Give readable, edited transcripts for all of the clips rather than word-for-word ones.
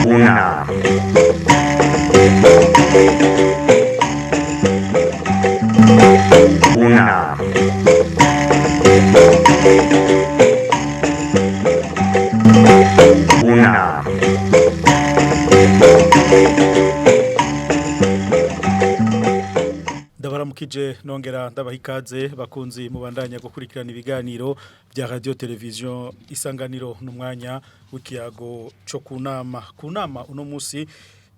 Una. Una. Una. Ndabaramukije nongera ndabaha ikaze bakunzi mubandanya gukurikirana ibiganiro bya radio television Isanganiro n'umwanya w'ikiyago cyo kunama kunama uno munsi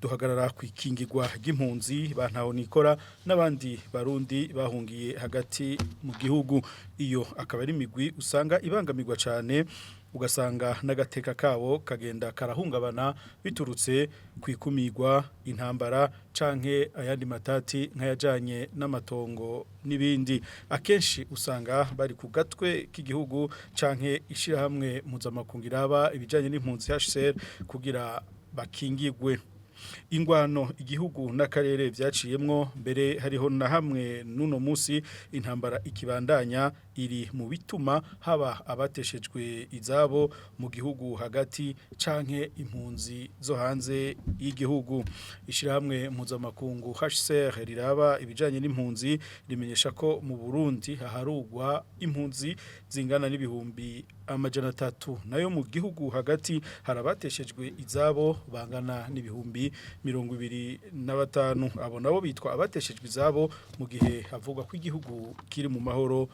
duhagarara ku ikingirwa ry'impunzi bantaho nikora n'abandi barundi bahungiye hagati mu gihugu. Iyo akaba ari imigwi usanga ibangamirwa cyane, ugasanga n'agateka kabo kagenda karahungabana biturutse ku ikumigwa, intambara canke ayandi matati nk'ayajanye n'amatongo n'ibindi. Akenshi usanga bari ku gatwe k'igihugu canke ishirahamwe mpuzamakungu iraba ibijanye n'impunzi HCR kugira bakingigwe. Ingwano igihugu n'akarere byaciyemwo mbere hariho na hamwe n'uno munsi intambara ikibandanya iri mu bituma haba abateshejwe izabo mu gihugu hagati canke impunzi zo hanze y'igihugu. Ishirahamwe mpuzamakungu HCR riraba ibijanye n'impunzi rimenyesha ko mu Burundi haharugwa impunzi zingana n'ibihumbi 300, nayo mu gihugu hagati harabateshejwe izabo bangana n'ibihumbi 25. Abo nabo bitwa abateshejwe izabo mu gihe havugwa ko igihugu kiri mu mahoro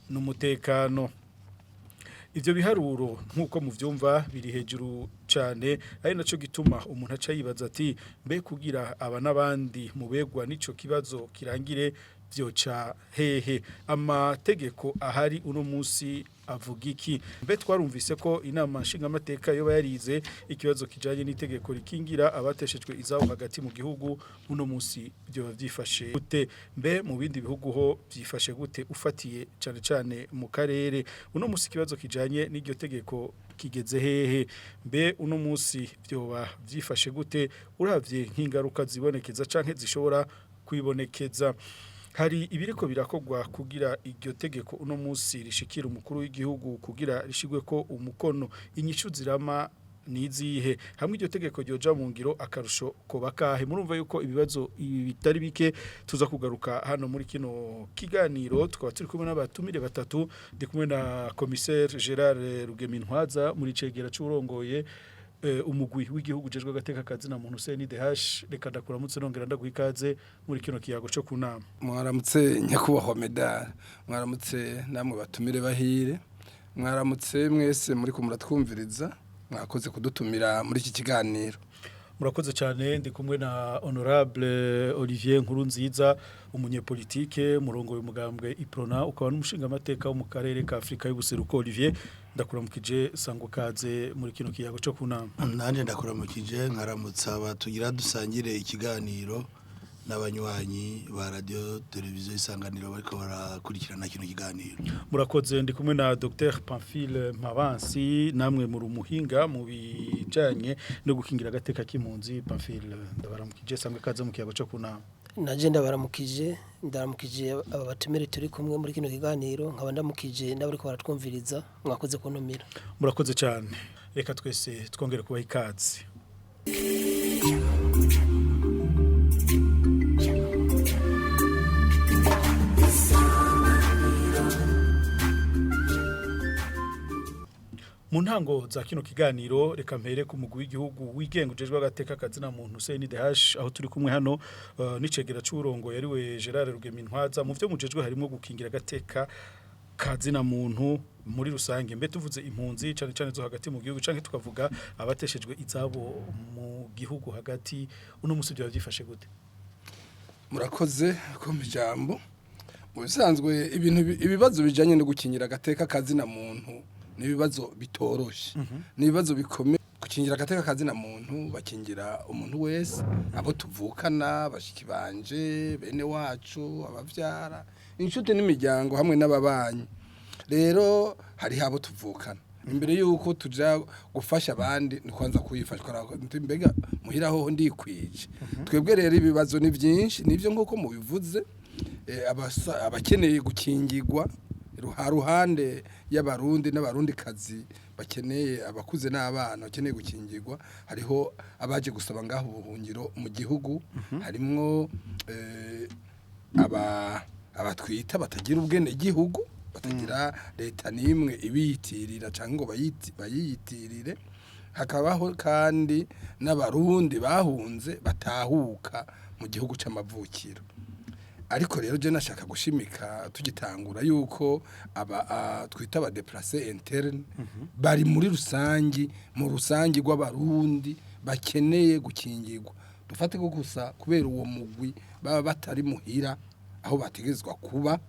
n'umutekano. Ivyo biharuro nk'uko muvyumva biri hejuru cyane, ari naco gituma umuntu aca yibaza ati mbe kugira aba n'abandi mubegwa n'ico kibazo kirangire vyoca hehe? Amategeko ahari uno munsi avuga iki? Mbe twarumvise ko inama nshingamateka yoba yarize ikibazo kijanye n'itegeko rikingira abateshejwe izabo hagati mu gihugu, uno munsi byoba vyifashe gute? Mbe mu bindi bihugu ho vyifashe gute ufatiye cane cane mu karere? Uno munsi ikibazo kijanye n'iryo tegeko kigeze hehe? Mbe uno munsi byoba vyifashe gute uravye nk'ingaruka zibonekeza canke zishobora kwibonekeza? Hari ibiriko birakogwa kugira iryo tegeko uno munsi rishikira umukuru w'igihugu kugira rishigwe ko umukono? Inyishu zirama nizihe? Hamwe iryo tegeko ryoja mu ngiro, akarusho ko bakahe? Murumva yuko ibibazo ibi bitari bike tuza kugaruka hano muri kino kiganiro. Tukaba turi kumwe n'abatumire batatu. Ndi kumwe na commissaire Gerard Rugemintwaza muri cegera c'urongoye umugwi w'igihugu ujejwe agateka kazi na muntu CNDH. Reka ndakuramutse nongera ndaguha ikaze muri kino kiyago cyo kunama. Mwaramutse nyakubahwa Medal, mwaramutse namwe batumire bahire, mwaramutse mwese muri ko muratwumviriza, mwakoze kudutumira muri iki kiganiro. Murakoze cyane. Ndi kumwe na honorable Olivier Nkurunziza, umunyepolitike murongo w'umugambwe Iprona, ukaba n'umushingamateka wo mu karere ka Afrika y'ubuseruko. Olivier, ndakuramukije, sangwa kaze muri kino kiyago cyo kunama. Nanjye ndakuramukije, nkaramutsa batugira dusangire ikiganiro n'abanywanyi ba radio televiziyo Isanganiro bariko barakurikirana kino kiganiro. Murakoze. Ndi kumwe na Dr Pamphile Mpabansi, namwe muri umuhinga mu bijanye no gukingira agateka k'impunzi. Pamphile, ndabaramukije, sangwa kaze mu kiyago cyo kunama. Naje ndabaramukije, ndaramukije aba batumire turi kumwe muri kino kiganiro, nkaba ndamukije n'abariko baratwumviriza. Mwakoze kuntumira. Murakoze cyane. Reka twese twongere kubaha ikaze. Mu ntango za kino kiganiro, reka mpere ku mugwi w'igihugu wigenga ujejwe agateka kazina muntu CNDH, aho turi kumwe hano n'icegera c'urongo yariwe Gerard Rugemintwaza. Mu vyo mujejwe harimo gukingira agateka kazina muntu muri rusange. Mbe tuvuze impunzi cane cane zo hagati mu gihugu canke tukavuga abateshejwe izabo mu gihugu hagati, uno musi byo byifashe gute? Murakoze kumpa ijambo. Mu bisanzwe ibintu ibibazo bijanye no gukingira agateka kazina muntu ni ibibazo bitoroshe, ni ibibazo bikomeye. Gukingira agateka kazina muntu, bakingira umuntu wese, abo tuvukana, bashiki banje, bene wacu, abavyara, inshuti n'imiryango hamwe n'ababanyi. Rero hariho abo tuvukana, imbere yuko tuja gufasha abandi ni kwanza kuyifasha, mbega muhira hoho ndikwije? Twebwe rero ibibazo ni byinshi, nivyo nkuko mubivuze, abakeneye gukingirwa. Ruhande y'abarundi n'abarundi kazi bakeneye, abakuze n'abana bakeneye gukingirwa, hariho abaje gusaba ngaho ubuhungiro mu gihugu, harimwo aba abatwita batagira ubwene gihugu, batagira leta nimwe ibiyitirira cyangwa ngo bayiyitirire. Hakabaho kandi n'abarundi bahunze batahuka mu gihugu c'amavukiro. Ariko rero je nashaka gushimika tugitangura yuko aba twita aba déplacés internes bari muri rusangi, mu rusangi rw'abarundi bakeneye gukingirwa. Dufate ko gusa kubera uwo mugwi baba batari muhira aho bategezwa kuba,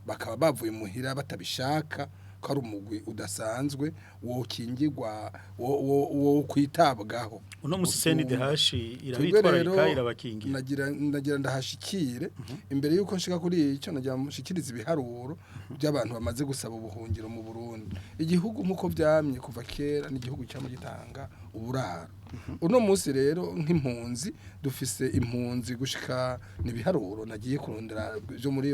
bakaba bavuye muhira batabishaka, ko ari umugwi udasanzwe wokingirwa, wo kwitabwaho. Uno musi CNDH irabitwararika, irabakingira? Nagira ndahashikire. Imbere yuko nshika kuri icyo, nagira mushikiriza ibiharuro by'abantu bamaze gusaba ubuhungiro mu Burundi. Igihugu nkuko vyamye kuva kera n'igihugu cyama gitanga uburaro. Uno munsi rero nk'impunzi, dufise impunzi gushika, nibiharuro nagiye kurondera byo muri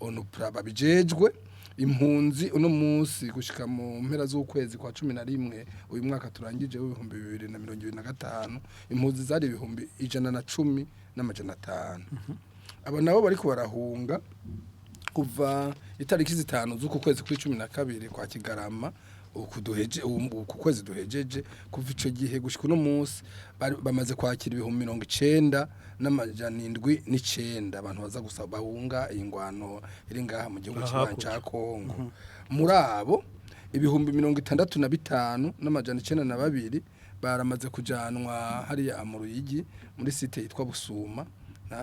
ONUPRA babijejwe, impunzi uno munsi gushika mu mpera z'ukwezi kwa 11 uyu mwaka turangije w'2025, impunzi zari 110,500. Abo nabo bariko barahunga kuva itariki 5 z'uku kwezi kw'icumi na kabiri kwa Kigarama uku duheje, uku kwezi duhejeje. Kuva ico gihe gushika uno munsi bamaze kwakira 90,709 abantu baza gusaba, bahunga iyi ngwano iri ngaha mu gihugu Aha kibanyi ca hakurya. Kongo. Muri abo, 65,902 baramaze kujanwa hariya mu Ruyigi, muri site yitwa Busuma,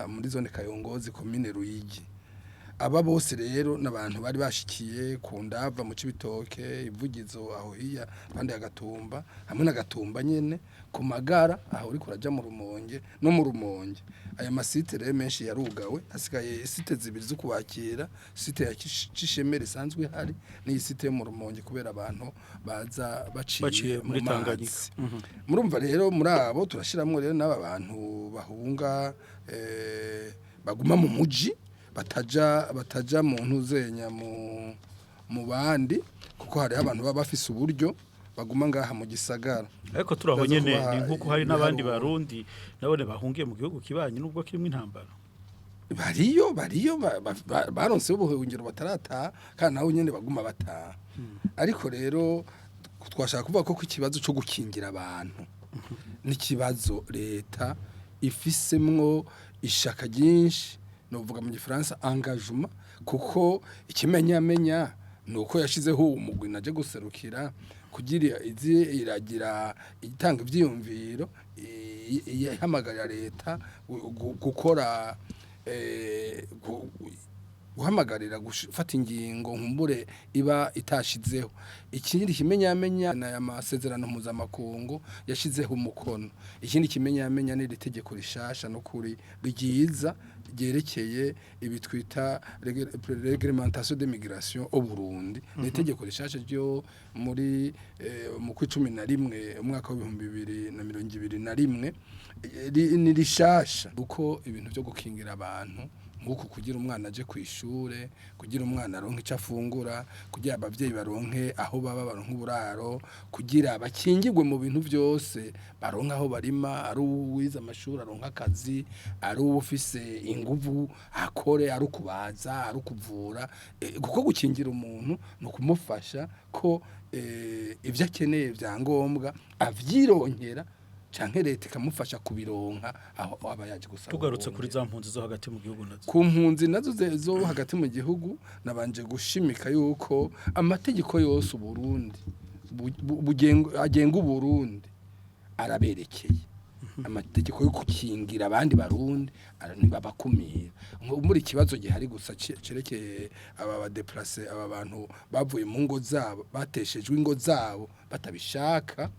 muri zone Kayongozi, komine Ruyigi. Aba bose rero n'abantu bari bashikiye ku ndava mu Cibitoke, Ivugizo, aho hiya pande ya Gatumba, hamwe na Gatumba nyene, ku Magara aho uri kuraja mu Rumonge, no mu Rumonge. Aya masite rero menshi yarugawe, hasigaye site zibiri zo kubakira: site ya Cishemere isanzwe ihari n'iyi site yo mu Rumonge, kubera abantu baza baciye Baciye muri mu Tanganyika. mazi. Murumva rero muri abo turashiramwo rero n'aba bantu bahunga, baguma mu muji, bataja mu ntuzenya mu bandi, kuko hariho abantu baba bafise uburyo baguma ngaha mu gisagara. Ariko turaho Ndaza nyene kubaha ni nkuko hari n'abandi ibiharuro. barundi nabone bahungiye mu gihugu kibanyi nubwo kirimo intambara. Bariyo baronse ubuhungiro batarataha, kandi nabo nyene baguma bataha. Ariko rero twashaka kuvuga ko ikibazo cyo gukingira abantu n'ikibazo leta ifisemwo ishaka ryinshi, novuga mu gifaransa engagement, kuko ikimenyamenya ni uko yashizeho uwo mugwi naje guserukira kugira izi iragira itanga ivyiyumviro, ihamagarira leta gukora, guhamagarira gufata ingingo nkumbure iba itashizeho. Ikindi kimenyamenya na ya masezerano mpuzamakungu yashizeho umukono. Ikindi kimenyamenya ni iri tegeko rishasha no kuri ryiza ryerekeye ibi twita réglementation de migration au Burundi. Ni itegeko rishasha ryo muri mu kwa 11 umwaka w'2021. Ni rishasha uko ibintu byo gukingira abantu nk'uku, kugira umwana aje ku ishure, kugira umwana aronke icyo afungura, kugira abavyeyi baronke aho baba, baronke uburaro, kugira bakingirwe mu bintu byose, baronke aho barima, ari uwize amashuri aronke akazi, ari uwufise inguvu akore, ari ukubaza, ari ukuvura. Kuko gukingira umuntu ni ukumufasha ko ivyo akeneye vya ngombwa avyironkera, canke leta ikamufasha kubironka aho aba yaje gusaba Tugarutse kuri ubuhungiro. za mpunzi zo hagati mu gihugu nazo? Ku mpunzi nazo zo hagati mu gihugu, nabanje gushimika yuko amategeko yose Uburundi agenga Uburundi araberekeye. Amategeko yo gukingira abandi barundi ntibabakumira. Muri ikibazo gihari gusa cerekeye aba ba déplacés, aba bantu bavuye mu ngo zabo, bateshejwe ingo zabo batabishaka.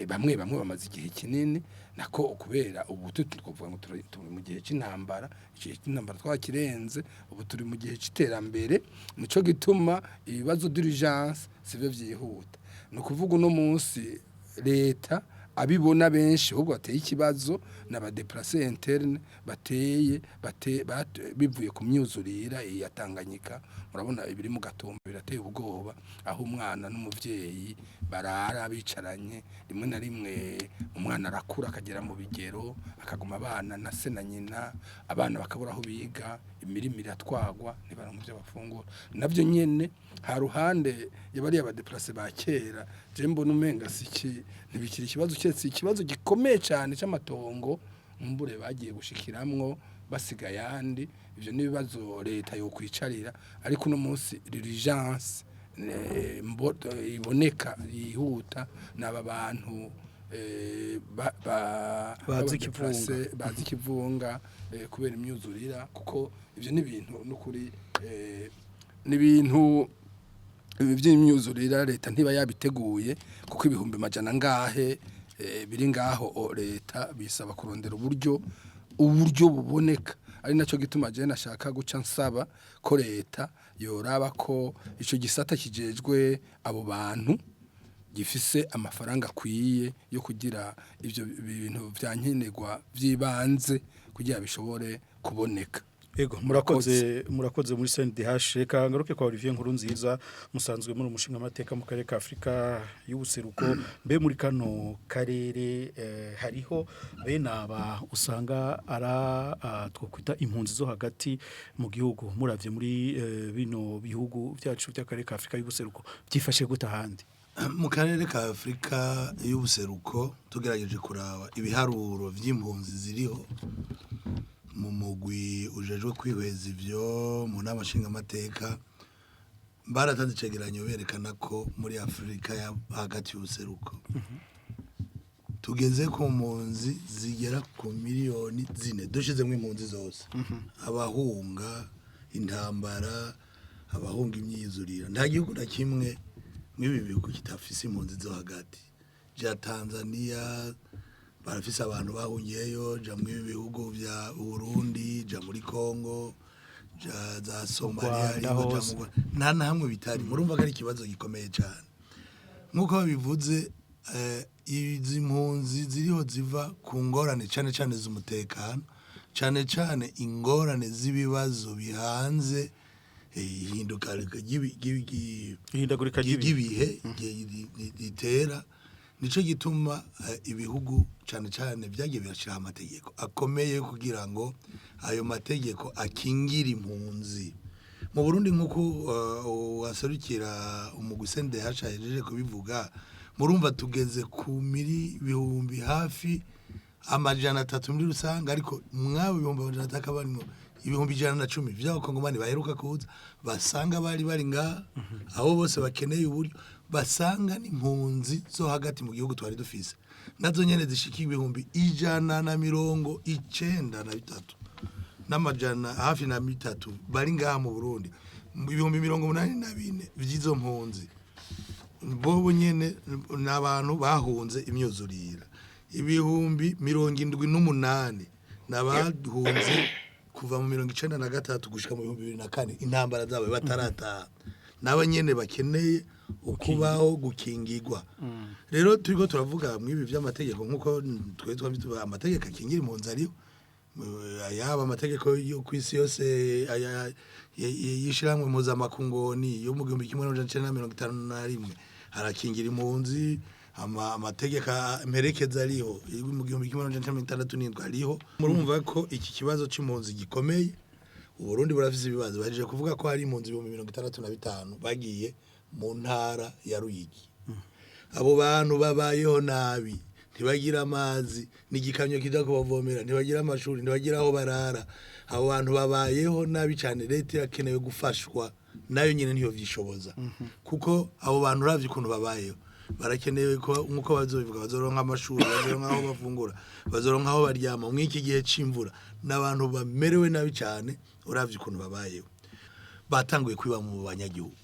Bamwe bamwe bamaze igihe kinini nako, kubera ubu twavuga ngo turi mu gihe c'intambara. Igihe c'intambara twakirenze, ubu turi mu gihe c'iterambere. Nico gituma ibibazo d'urgence sivyo vyihuta. Ni ukuvuga uno munsi leta Abibona benshi ahubwo bateye ikibazo n'aba déplacés internes bateye bate, bate, bivuye ku myuzurira ya Tanganyika. Murabona ibiri mu Gatumba birateye ubwoba, aho umwana n'umuvyeyi barara bicaranye. Rimwe na rimwe umwana arakura akagera mu bigero, akaguma abana na se na nyina, abana bakabura aho biga, imirimo iratwagwa, ntibaronka ivyo bafungura. Navyo nyene ha ruhande yabariya ba déplacés ba kera, je mbona umenga siki ntibikiri ikibazo, keretse ikibazo gikomeye cyane c'amatongo mbure bagiye gushikiramwo basiga yandi. Ivyo n'ibibazo leta yo kwicarira, ariko uno munsi l'urgence iboneka yihuta n'aba bantu Bazi b'aba déplacés, bazi ikivunga kubera imyuzurira, kuko ivyo ni ibintu n'ukuri ni ibintu ibi by'imyuzurira leta ntiba yabiteguye, kuko ibihumbi majana ngahe biri ngaho leta bisaba kurondera uburyo buboneka. Ari nacyo gituma je nashaka guca nsaba ko leta yoraba ko ico gisata kijejwe abo bantu gifise amafaranga akwiye yo kugira ivyo bintu vyankenerwa vy'ibanze kugira bishobore kuboneka. Ego, murakoze, murakoze muri CNDH. Reka ngaruke kwa Olivier Nkurunziza, musanzwe muri umushinga amateka mu karere ka Afrika y'ubuseruko. Mbe muri kano karere hariho bene aba usanga ara twokwita impunzi zo hagati mu gihugu? Muravye muri bino bihugu byacu by'akarere ka Afrika y'ubuseruko, byifashe gute ahandi? Mu karere ka Afurika y'ubuseruko, tugerageje kuraba ibiharuro vy'impunzi ziriho mu mugwi ujejwe kwihweza ivyo mu nama nshingamateka, baratanze icegeranyo berekana ko muri Afurika ya hagati y'ubuseruko tugeze ku mpunzi zigera ku miliyoni 4, dushizemo impunzi zose, abahunga intambara, abahunga imyizurira. Nta gihugu na kimwe mw'ibi bihugu kitafise impunzi zo hagati. Ja Tanzania barafise abantu bahungiyeyo, ja mw'ibi bihugu vya Burundi, ja muri Congo, ja za Somalia, Rwanda hariho, ja mu hose. Rwanda. Nta na hamwe bitari. Murumva ko ari ikibazo gikomeye cyane nk'uko babivuze. Izi mpunzi ziriho ziva ku ngorane cyane cyane z'umutekano, cyane cyane ingorane z'ibibazo bihanze ihinduka Ihindagurika ry'ibihe. ry'ibihe ritera. Nico gituma ibihugu cyane cyane byagiye birashiraho amategeko akomeye kugira ngo ayo mategeko akingire impunzi. Mu Burundi, nk'uko waserukira umugwi CNDH ahejeje kubivuga, murumva tugeze ku miri bihumbi hafi 300 muri rusange, ariko mwabo 300,000 barimo 110,000 vy'abakongomani baheruka kuza basanga bari ngaha. Abo bose bakeneye uburyo, basanga n'impunzi zo hagati mu gihugu twari dufise nazo nyene zishika 193,300 hafi bari ngaha mu Burundi. 84,000 vy'izo mpunzi bobo nyene ni abantu bahunze imyuzurira, 78,000 n'abahunze kuva mu 93 gushika mu 2004, intambara zabaye batarataha, nabo nyene bakeneye ukubaho, gukingirwa. Rero turiko turavuga mw'ibi vy'amategeko, nk'uko twe twabituba, amategeko akingira impunzi ariho, yaba amategeko yo kw'isi yose y'ishirahamwe mpuzamakungu yo mu 1951 arakingira impunzi, amategeko mperekeza ariho yo mu 1967 ariho. Murumva ko iki kibazo c'impunzi gikomeye. Uburundi burafise ibibazo. Bahejeje kuvuga ko hari impunzi 65,000 bagiye mu ntara ya Ruyigi. Abo bantu babayeho nabi, ntibagira amazi n'igikamyo kija kubavomera, ntibagira amashuri, ntibagira aho barara. Abo bantu babayeho nabi cyane. Leta irakenewe gufashwa, nayo nyine ntiyo vyishoboza, kuko abo bantu uravye ukuntu babayeho barakenewe ko nk'uko bazobivuga bazoronka amashuri, bazoronka aho bafungura, bazoronka aho baryama mw'iki gihe c'imvura. N'abantu bamerewe nabi cyane. Uravye ukuntu babayeho, batanguye kwiba mu banyagihugu.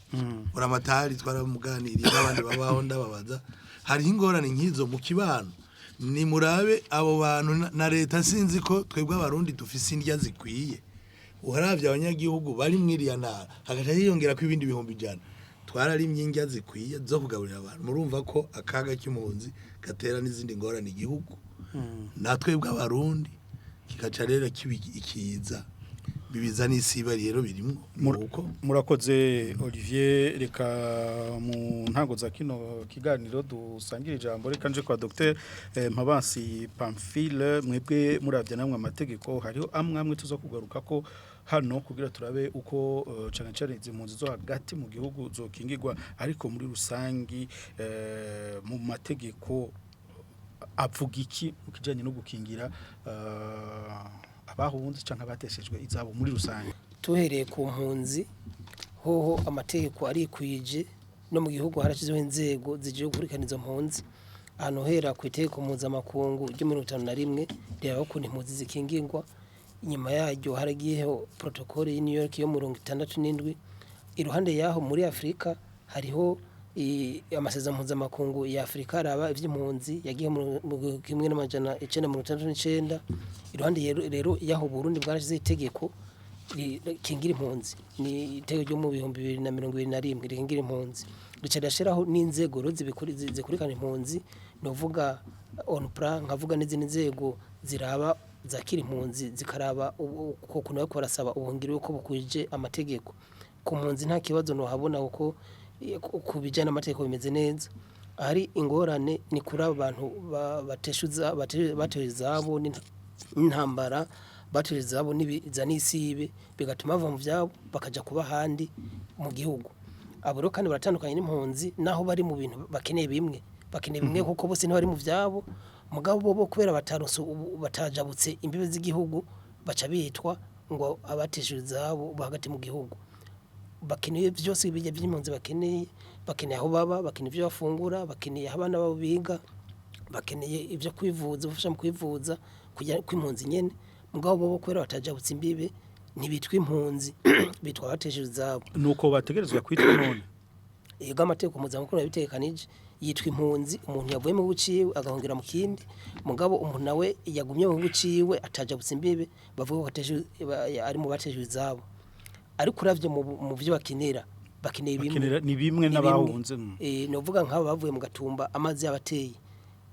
Uramatari twaramuganiriye n'abandi babaho, ndababaza hariho ingorane nk'izo mu kibano. Ni murabe abo bantu na leta, sinzi ko twebwe abarundi dufise indya zikwiye. Uharavye abanyagihugu bari mwiriya ntara, hagaca hiyongera ko ibindi 100,000. Twararimye indya zikwiye zo kugaburira abantu. Murumva ko akaga k'impunzi gatera n'izindi ngorane igihugu, natwe bw'abarundi kikaca rero kiba ikiza, bibiza n'isiba rero birimwo nuko. Murakoze Olivier. Reka mu ntango za kino kiganiro dusangira ijambo, reka nje kwa Dr Mpabansi Pamphile. Mwebwe muravye namwe amategeko, hariho amwe amwe tuza kugaruka ko hano kugira turabe uko cane cane izi mpunzi zo hagati mu gihugu zokingirwa, ariko muri rusangi mu mategeko avuga iki mu kijanye no gukingira abahunze canke abateshejwe izabo muri rusange? Tuhereye ku mpunzi hoho, amategeko arikwije, no mu gihugu harashizeho inzego zigiye gukurikirana izo mpunzi. Ahantu hera ku itegeko mpuzamakungu ryo 51 riraba ukuntu impunzi zikingirwa. Inyuma yaryo haragiyeho protocole y'i New York yo 67. Iruhande yaho muri Afurika hariho amasezerano mpuzamakungu ya Afurika araba ivy'impunzi yagiye mu 1969. Iruhande rero yaho, Burundi bwarashizeho itegeko rikingira impunzi, ni itegeko ryo mu 2021 rikingira impunzi, rica rirashiraho n'inzego rero zikurikirana impunzi, novuga ONPRA, nkavuga n'izindi nzego ziraba zakira impunzi, zikaraba uko kuntu bariko barasaba ubuhungiro uko bukwije amategeko. Ku mpunzi nta kibazo nohabona, kuko ku bijyanye n'amategeko bimeze neza. Ahari ingorane ni kuri abo bantu bateshuza batewe izabo n'intambara, batewe izabo n'ibiza n'isibe, bigatuma bava mu byabo bakaja kuba ahandi mu gihugu. Abo rero kandi baratandukanye n'impunzi, naho bari mu bintu bakeneye bimwe, bakeneye bimwe, kuko bose ntibari mu byabo. Mugabo bo kubera bataronse batajabutse imbibe z'igihugu, baca bitwa ngo abateshejwe izabo bo hagati mu gihugu. Bakeneye byose bijya by'impunzi bakeneye: bakeneye aho baba, bakeneye ibyo bafungura, bakeneye aho abana babo biga, bakeneye ibyo kwivuza, ubufasha mu kwivuza kujya kw'impunzi nyene. Mugabo bo kubera batajabutse imbibe ntibitwa impunzi, bitwa abateshejwe izabo. Nuko bategerezwa kwitwa none? Yego, amategeko mpuzamakungu yabitegekanije, yitwa impunzi umuntu yavuye mu gihugu ciwe agahungira mu kindi. Mugabo umuntu nawe yagumye mu gihugu ciwe atajabutse imbibe, bavuga ko ari mu bateshejwe izabo. Ariko uravye mu vyo bakenera, bakeneye bimwe. Bakenera ni bimwe Ni bimwe. n'abahunze. Novuga nk'abo bavuye mu Gatumba, amazi yabateye,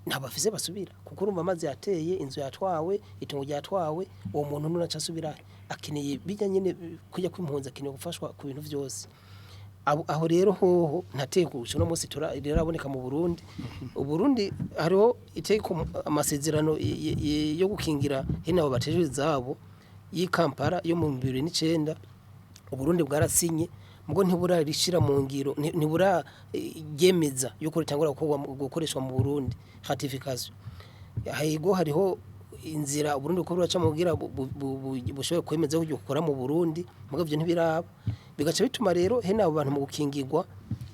ntabwo bafise basubira, kuko urumva amazi yateye, inzu yatwawe, itongo ryatwawe. Uwo muntu nunaca asubira, akeneye bijya nyene kujya kw'impunzi, akeneye gufashwa ku bintu vyose. Aho rero hoho nta tegeko uno munsi riraboneka mu Burundi. Uburundi hariho itegeko, amasezerano yo gukingira hene abo batejwe izabo y'i Kampala yo mu 2009. Uburundi bwarasinye, mugo ntiburarishira mu ngiro, ntiburaryemeza yuko ritangura gukoreshwa mu Burundi, ratification. Hayigo hariho inzira Uburundi ko buraca mu kugira bushobore kwemeza ko gukora mu Burundi, mugo ivyo ntibiraba. Bigaca bituma rero hene abo bantu mu gukingirwa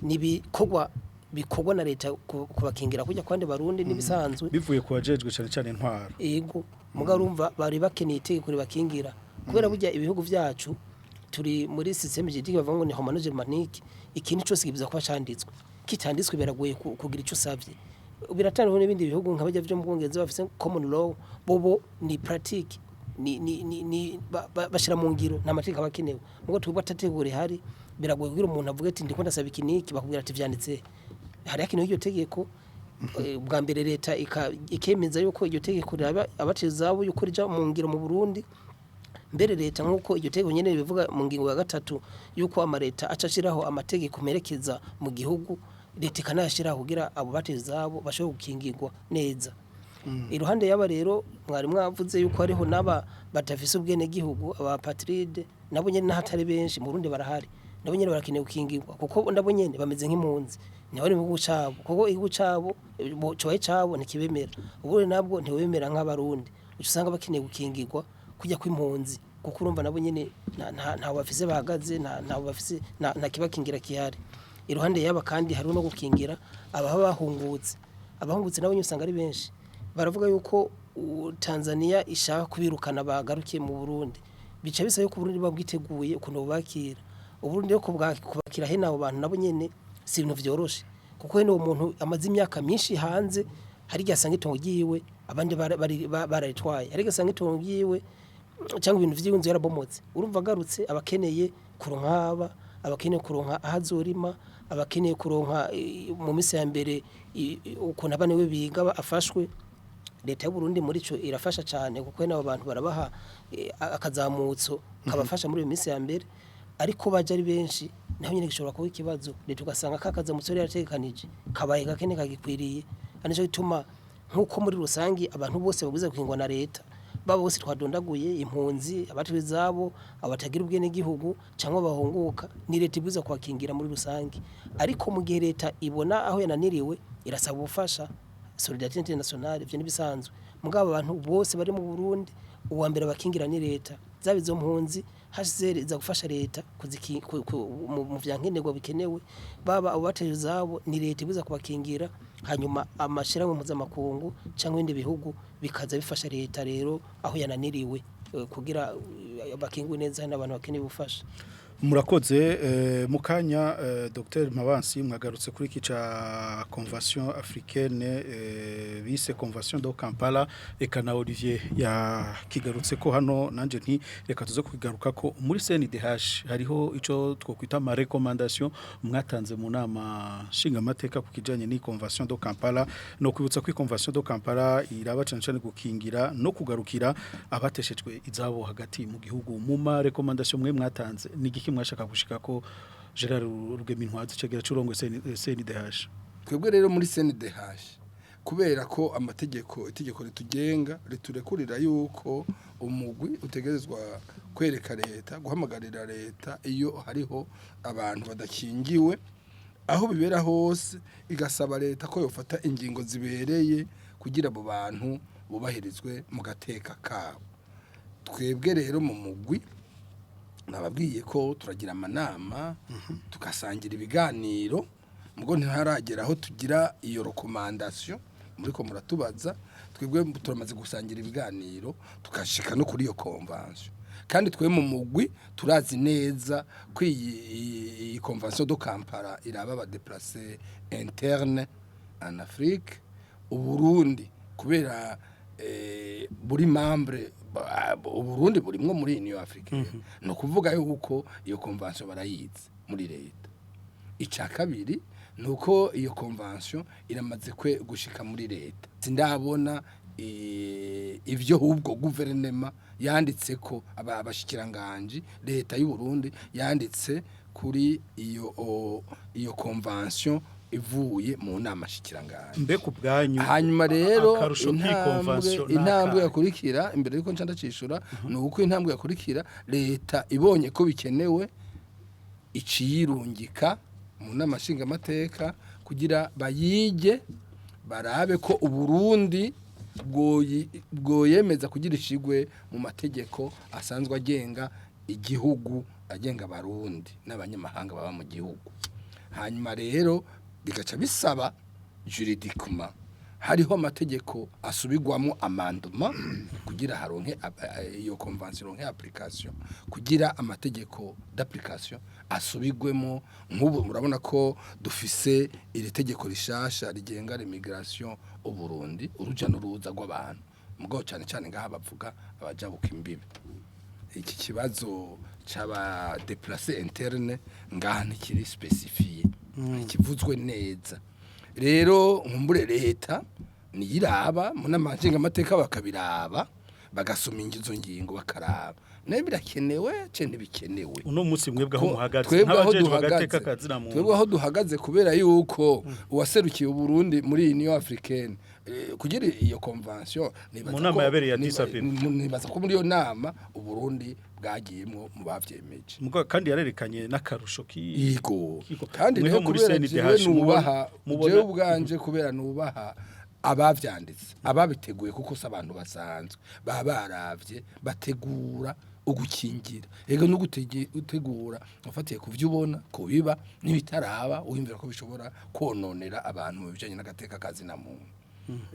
nibikorwa bikorwa na leta kubakingira kujya kwandi Barundi nibisanzwe. Bivuye ku bajejwe cane cane intwaro. Ego, muga urumva bari bakeneye itegeko ribakingira, kubera burya ibihugu vyacu turi muri système juridique bavuga ngo ni romano-germanique. Ikintu cyose kibiza kuba canditswe, kitanditswe biragoye kugira ico usavye. Biratandukanye n'ibindi bihugu nka bajya vyo mu Bwongereza bafise common law, bobo ni pratique, ni bashira mu ngiro, nta mategeko aba akenewe. Mugo twebwe atategeko rihari, biragoye kugira umuntu avuge ati ndiko ndasaba iki niki, bakubwira ati vyanditse hari hakenewe iryo tegeko. Bwa mbere leta ikemeza yuko iryo tegeko riraba abatezabo, yuko rija mu ngiro mu Burundi. Mbere leta, nk'uko iryo tegeko nyene ribivuga mu ngingo ya 3, yuko amareta aca ashiraho amategeko merekeza mu gihugu, leta ikanayashiraho kugira abo batezabo bashobore gukingirwa neza. Iruhande y'aba rero mwari mwavuze yuko hariho n'aba batafise ubwene gihugu, aba apatrides, nabo nyene n'ahatari benshi mu Burundi barahari, nabo nyene barakeneye gukingirwa, kuko nabo nyene bameze nk'impunzi, ntibari mu gihugu cabo, kuko igihugu cabo cobaye cabo ntikibemera, uburundi nabwo ntibemera nk'abarundi. Uca usanga bakeneye gukingirwa kujya kw'impunzi, kuko urumva nabo nyene ntaho bafise bahagaze, ntaho bafise, nta kibakingira kihari. Iruhande y'aba kandi hariho no gukingira ababa bahungutse. Abahungutse nabo nyene usanga ari benshi, baravuga yuko Tanzania ishaka kubirukana bagarukiye mu Burundi. Bica bisaba yuko Uburundi buba bwiteguye ukuntu bubakira. Uburundi rero kubakira hene abo bantu nabo nyene si ibintu vyoroshe, kuko hene uwo muntu amaze imyaka myinshi hanze, hari igihe asanga itongo ryiwe abandi bararitwaye, hari igihe asanga itongo ryiwe cyangwa ibintu vyiwe, inzu yarabomotse. Urumva agarutse abakeneye kuronka haba, abakeneye kuronka aho azorima. abakeneye kuronka mu minsi ya mbere ukuntu abana be biga afashwe. Leta y'u Burundi muri ico irafasha cyane, kuko n'abo bantu barabaha akazamutso kabafasha muri iyo minsi ya mbere, ariko baje ari benshi naho nyine gishobora kuba ikibazo. Leta ugasanga ka kazamutso yari yarategekanije kabaye gakene kagikwiriye. Ari nico gituma nk'uko muri rusangi abantu bose babwirizwa gukingwa na leta, baba bose twadondaguye, impunzi, abatuye izabo, abatagira ubwenegihugu cyangwa bahunguka, ni leta ibwirizwa kubakingira muri rusangi. Ariko mu gihe leta ibona aho yananiriwe, irasaba ubufasha, solidarité internationale, ivyo nibisanzwe. Mugabo abantu bose bari mu Burundi, uwa mbere bakingira ni leta. Zaba izo mpunzi, HCR iza gufasha leta mu vyankenerwa bikenewe, baba abo bateje izabo, ni leta ibuza kubakingira. Hanyuma amashirahamwe mpuzamakungu cyangwa ibindi bihugu bikaza bifasha leta rero aho yananiriwe, kugira bakingwe neza n'abantu bakeneye ubufasha. Murakoze. Mu kanya, Dr Mabansi, mwagarutse kuri iki ca Convention africaine, bise Convention de Kampala, eka na Olivier yakigarutse ko hano, nanje nti reka tuze kukigaruka ko. Muri CNDH hariho ico twokwita ama recommandation mwatanze mu nama nshingamateka ku kijanye ni Convention de Kampala. No kwibutsa ko Convention de Kampala iraba cane cane gukingira no kugarukira abateshejwe izabo hagati mu gihugu. Mu ma recommandation mwe mwatanze, ni igiki mwashaka gushika ko, Gerard Rugemintwazi, cegera c'urongo CNDH? Twebwe rero muri CNDH, kubera ko amategeko, itegeko ritugenga riturekurira yuko umugwi utegerezwa kwereka leta, guhamagarira leta iyo hariho abantu badakingiwe aho bibera hose, igasaba leta ko yofata ingingo zibereye kugira abo bantu bubahirizwe mu gateka kabo. Twebwe rero mu mugwi, nababwiye ko turagira amanama, tugasangira ibiganiro, mugo ntiharagera aho tugira iyo recommandation muri ko muratubaza. Twebwe turamaze gusangira ibiganiro, tukashika no kuri iyo convention, kandi twe mu mugwi turazi neza ko iyi Convention de Kampala iraba aba déplacés internes en Afrique. Uburundi kubera buri membre, Uburundi burimwo muri Union Africaine, no kuvuga yuko iyo convention barayizi muri leta. Icya kabiri ni uko iyo convention iramaze kwe gushika muri leta. Sindabona ivyo hubwo guverinema yanditse ko abashikiranganji, leta y'u Burundi yanditse kuri iyo convention ivuye mu nama shikiranganje. Mbe ku bwanyu, Hanyuma rero akarusho k'iyi intambwe convention ni intambwe akahe? yakurikira, imbere yuko nca ndacishura, ni uko intambwe yakurikira, leta ibonye ko bikenewe, iciyirungika mu nama nshingamateka kugira bayige, barabe ko Uburundi bwoyemeza kugira ishigwe mu mategeko asanzwe agenga igihugu, agenga Abarundi n'abanyamahanga baba mu gihugu. Hanyuma rero bigaca bisaba juridiquement hariho amategeko asubigwamo, amendement, kugira haronke iyo convention ronke application, kugira amategeko d'application asubigwemo. Nk'ubu murabona ko dufise iri tegeko rishasha rigenga l'immigration au Burundi, uruja n'uruza rw'abantu, mugabo cyane cyane ngaha bavuga abajabuka imbibe. Iki kibazo c'aba déplacés internes ngaha ntikiri spécifié, ntikivuzwe neza. Rero nkumbure leta niyiraba mu nama nshingamateka, bakabiraba, bagasoma izo ngingo, bakaraba nayo birakenewe ce ntibikenewe. Uno munsi mwebwe aho Ko muhagaze, twebwe aho nk'abajejwe agateka duhagaze, kazina muntu, twebwe aho duhagaze, kubera yuko uwaserukiye Uburundi muri Union Africaine kugira iyo convention, nibaza Mu nama yabereye Addis Abeba. Nibaza ko muri iyo nama Uburundi bwagiyemwo mu bavyemeje. Mugabo kandi yarerekanye n'akarusho ki Yego. Kiko. Kandi Mweho rero muri kubera CNDH jewe nubaha, jewe ubwanje kubera nubaha abavyanditse, ababiteguye, kuko si abantu basanzwe, baba baravye, bategura ugukingira, ego no gutegura ufatiye ku vyo ubona ko biba n'ibitaraba, wiyumvira ko bishobora kononera abantu mu bijanye n'agateka kazina muntu.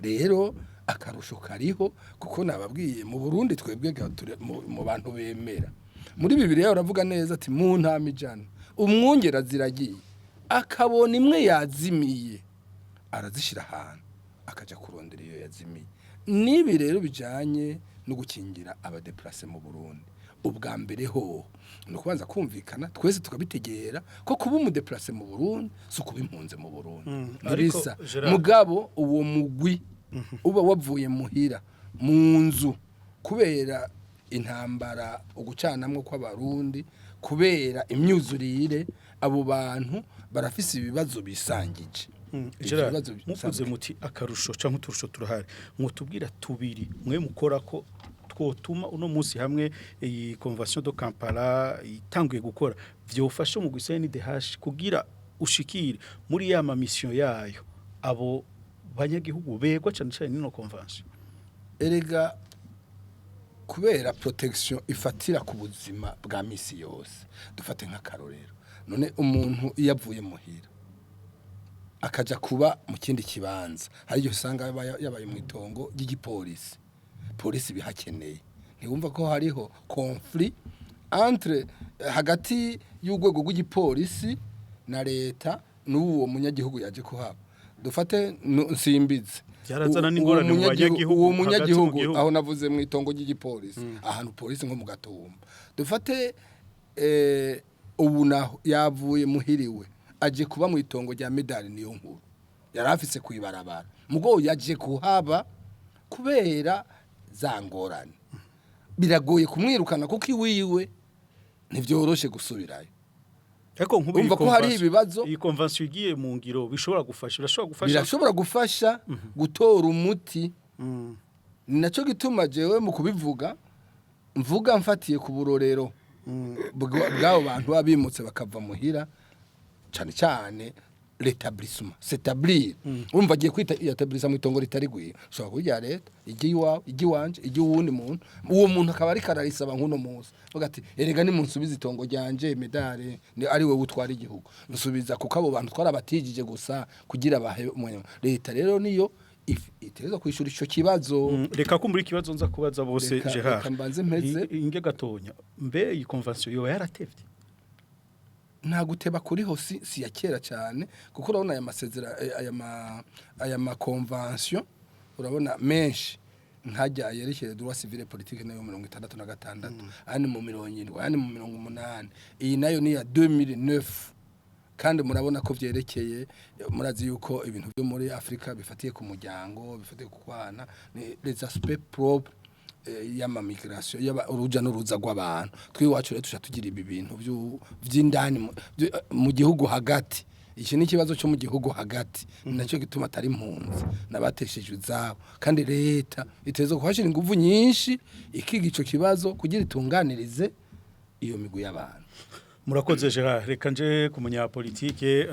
Rero akarusho kariho, kuko nababwiye mu Burundi twebwe turi mu bantu bemera muri Bibiliya uravuga neza ati mu ntama 100 umwungera ziragiye, akabona imwe yazimiye, arazishira ahantu akaja kurondera iyo yazimiye. Nibi rero bijanye no gukingira aba déplacés mu Burundi. Ubwa mbere ho ni ukubanza kumvikana twese tukabitegera ko kuba umu déplacé mu Burundi si ukuba impunzi mu Burundi. Ariko, Ntibisa. Gerard- Mugabo uwo mugwi uba wavuye muhira, mu nzu, kubera intambara, ugucanamwo kw'Abarundi, kubera imyuzurire, abo bantu barafise ibibazo bisangije. Ivyo Gerard, bibazo muvuze bisangije. muti akarusho canke uturusho turahari, mwotubwira tubiri mwe mukora ko twotuma uno munsi hamwe iyi Convention de Kampala itanguye gukora, vyofasha mu CNDH kugira ushikire muri ya ma mission yayo abo banyagihugu begwa cane cane nino convention? Erega kubera protection ifatira ku buzima bwa misi yose, dufate nk'akarorero, none umuntu iyo avuye muhira akaja kuba mu kindi kibanza, hari igihe usanga yabaye mu itongo ry'igipolisi, polisi bihakeneye, ntiwumva ko hariho conflit entre, hagati y'urwego rw'igipolisi na leta n'uwo munyagihugu yaje kuhaba? Dufate nsimbize. Byarazana n'ingorane mu banyagihugu, uwo hagati mu munyagihugu gihugu. Aho navuze mu itongo ry'igipolisi, ahantu polisi nko mu Gatumba dufate, ubu naho yavuye muhiriwe aje kuba mu itongo rya Medali niyo nkuru yari afise kwibarabara, mugo yaje kuhaba kubera za ngorane, biragoye kumwirukana kuko iwiwe ntivyoroshe gusubirayo. Ariko nk'ubu iyi Urumva ko hari ibibazo. Iyi convention igiye mu ngiro bishobora gufasha, birashobora gufasha. Birashobora gufasha gutora umuti. Ni nacyo gituma jewe mu kubivuga mvuga mfatiye ku burorero bw'abo bantu baba bimutse bakava muhira, cyane cyane l'établissement, s'établir. Urumva agiye kwita établissa mu itongo ritari gwiwe, ushobora kuba irya leta, ijya iwawe, ijya iwanje, ijya uwundi muntu. Uwo muntu akaba ariko ararisaba nk'uno munsi, avuga ati: "Erega nimunsubize itongo ryanje, Medare ni ari wowe utwara igihugu, nsubiza," kuko abo bantu twarabatijije gusa kugira bahe umwanya. Leta rero niyo itegerezwa kwishura ico kibazo. Reka kumbura ikibazo nza kubaza bose. Gerard, Reka mbanze mpeze. Inge gatonya, mbe iyi convention yoba yaratevye? Nta guteba kuriho, si ya kera cyane, kuko urabona aya masezera aya ma convention urabona menshi nkajya yerekeye droit civil politique nayo 66, ayandi mu 70, ayandi mu 80, iyi nayo ni ya 2009. Kandi murabona ko vyerekeye, murazi yuko ibintu byo muri Afrika bifatiye ku muryango, bifatiye ku kwana, ni les aspects propres y'ama migration, yaba uruja n'uruza rw'abantu. Twiwacu rero tuca tugira ibi bintu vy'indani mu gihugu hagati. Iki ni ikibazo cyo mu gihugu hagati, nacyo gituma atari impunzi nabateshejwe izabo, kandi leta iteza kuhashira inguvu nyinshi ikiga ico kibazo kugira itunganirize iyo migwi y'abantu. Murakoze Gerard. Reka nje ku munyapolitike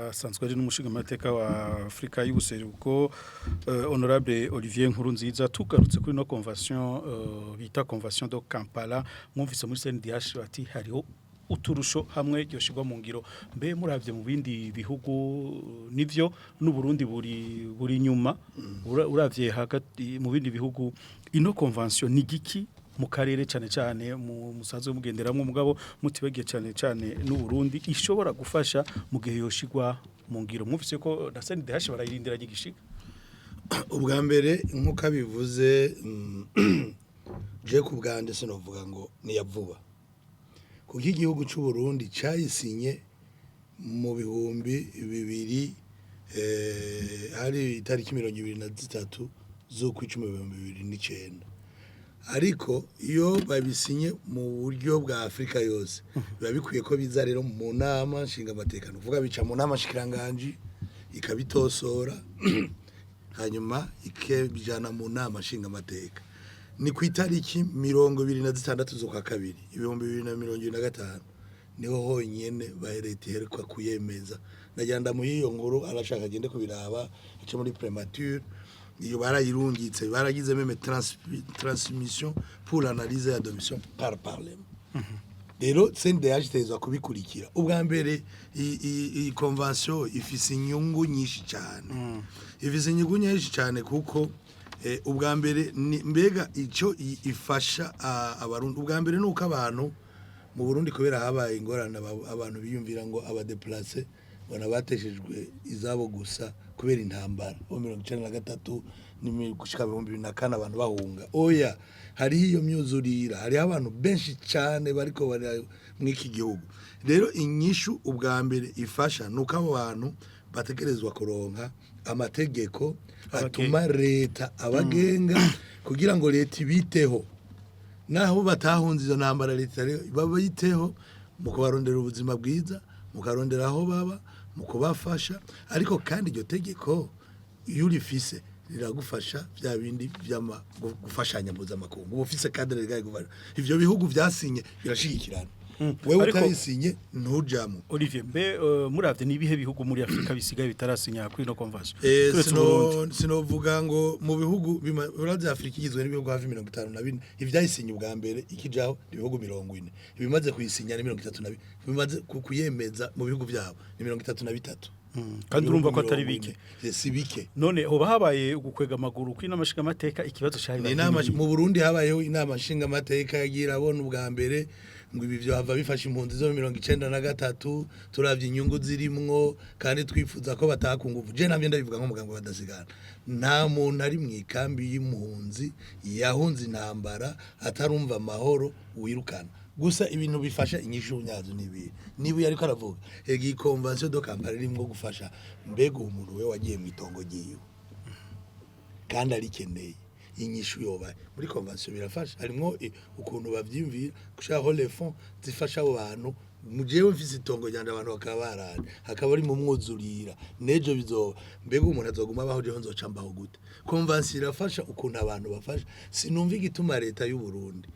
asanzwe ari n'umushingamateka wa Afrika y'ubuseruko, honorable Olivier Nkurunziza. Tugarutse kuri no convention bita Convention de Kampala, mwumvise muri CNDH bati hariho uturusho hamwe ryoshirwa mu ngiro. Mbe muravye mu bindi bihugu, nivyo n'u Burundi buri nyuma, uravye hagati mu bindi bihugu, ino convention ni giki mu karere, cyane cyane mu musanzwe mugenderamwo, mugabo mutibagiye cyane cyane n'u Burundi, ishobora gufasha mu gihe yoshirwa mu ngiro? Mwumvise ko na CNDH barayirindiranye igishika. Ubwa mbere, nk'uko abivuze, je ku bwanje sinovuga ngo ni ya vuba, kuko igihugu cy'u Burundi cyayisinye mu 2000, hari itariki 23 z'ukwicumi 2009. Ariko iyo babisinye mu buryo bwa Afrika yose, biba bikwiye ko biza rero mu nama nshingamateka, ni ukuvuga bica mu nama nshikiranganji ikabitosora, hanyuma ikabijana mu nama nshingamateka. Ni ku itariki 26 z'ukwa kabiri 2025 niho honyene ba leta iheruka kuyemeza. Nagira ndamuha iyo nkuru, arashaka agende kubiraba, ace muri primature. Iyo barayirungitse, baragize même transmission pour l'analyse et adoption par parlement. Rero CNDH itezwa kubikurikira. Ubwa mbere, iyi convention ifise inyungu nyinshi cyane, ifise inyungu nyinshi cyane, kuko ubwa mbere ni mbega icyo ifasha Abarundi. Ubwa mbere nuko abantu mu Burundi, kubera habaye ingorane, abantu biyumvira ngo aba déplacés bona bateshejwe izabo gusa kubera intambara bo 93. gushika 2004 abantu bahunga. Oya, hariho iyo myuzurira, hariho abantu benshi cyane bariko bari mw'iki gihugu. Rero inyishu ubwa mbere ifasha nuko abo bantu bategerezwa kuronka amategeko atuma leta abagenga kugira ngo leta ibiteho. Naho batahunze izo ntambara, leta rero babayiteho mu kubarondera ubuzima bwiza, mu kubarondera aho baba, mu kubafasha. Ariko kandi iryo tegeko iyo urifise riragufasha bya bindi vyama gufashanya mpuzamakungu. Uba ufise cadre légal gufasha ivyo bihugu vyasinye birashigikirana. Wewe utayisinye ntujamwo. Olivier, mbe muravye ni ibihe bihugu muri Afrika bisigaye bitarasinya kuri no convention? Turetse Sino Uburundi. Sinovuga ngo mu bihugu urazi Afrika igizwe n'ibihugu hafi 54. Ivyayisinye ubwa mbere ikijaho ni ibihugu 40. Ibimaze kuyisinya ni 32. Bimaze kuyemeza mu bihugu vyabo ni 33. Kandi urumva ko atari Ibihugu bike. 40. Si bike. None hoba habaye ugukwega amaguru kuri n'amashinga amateka ikibazo cari Ni inama mu Burundi, habayeho inama nshingamateka yagiye irabona ubwa mbere ngo ibi vyohava bifasha impunzi zo mu 93, turavye inyungu zirimwo kandi twifuza ko bataha ku nguvu. Je navyo ndabivuga nk'umuganga badasigana, nta muntu ari mu ikambi y'impunzi yahunze intambara atarumva amahoro wirukana. Gusa ibintu bifasha inyishu nyazo nibi niba yariko aravuga ega iyi convention de Kampala irimwo gufasha. Mbega uwo muntu we wagiye mu itongo ryiwe kandi arikeneye, inyishu yoba muri convention birafasha. Harimwo ukuntu bavyimvira gushiraho les fonds zifasha abo bantu. Mu jewe mfise itongo ryanje, abantu bakaba baranje, hakaba ari mu mwuzurira nejo bizoba, mbega umuntu azoguma abaho? Jeho nzoca mbaho gute? Convention irafasha ukuntu abantu bafasha. Sinumva igituma leta y'u Burundi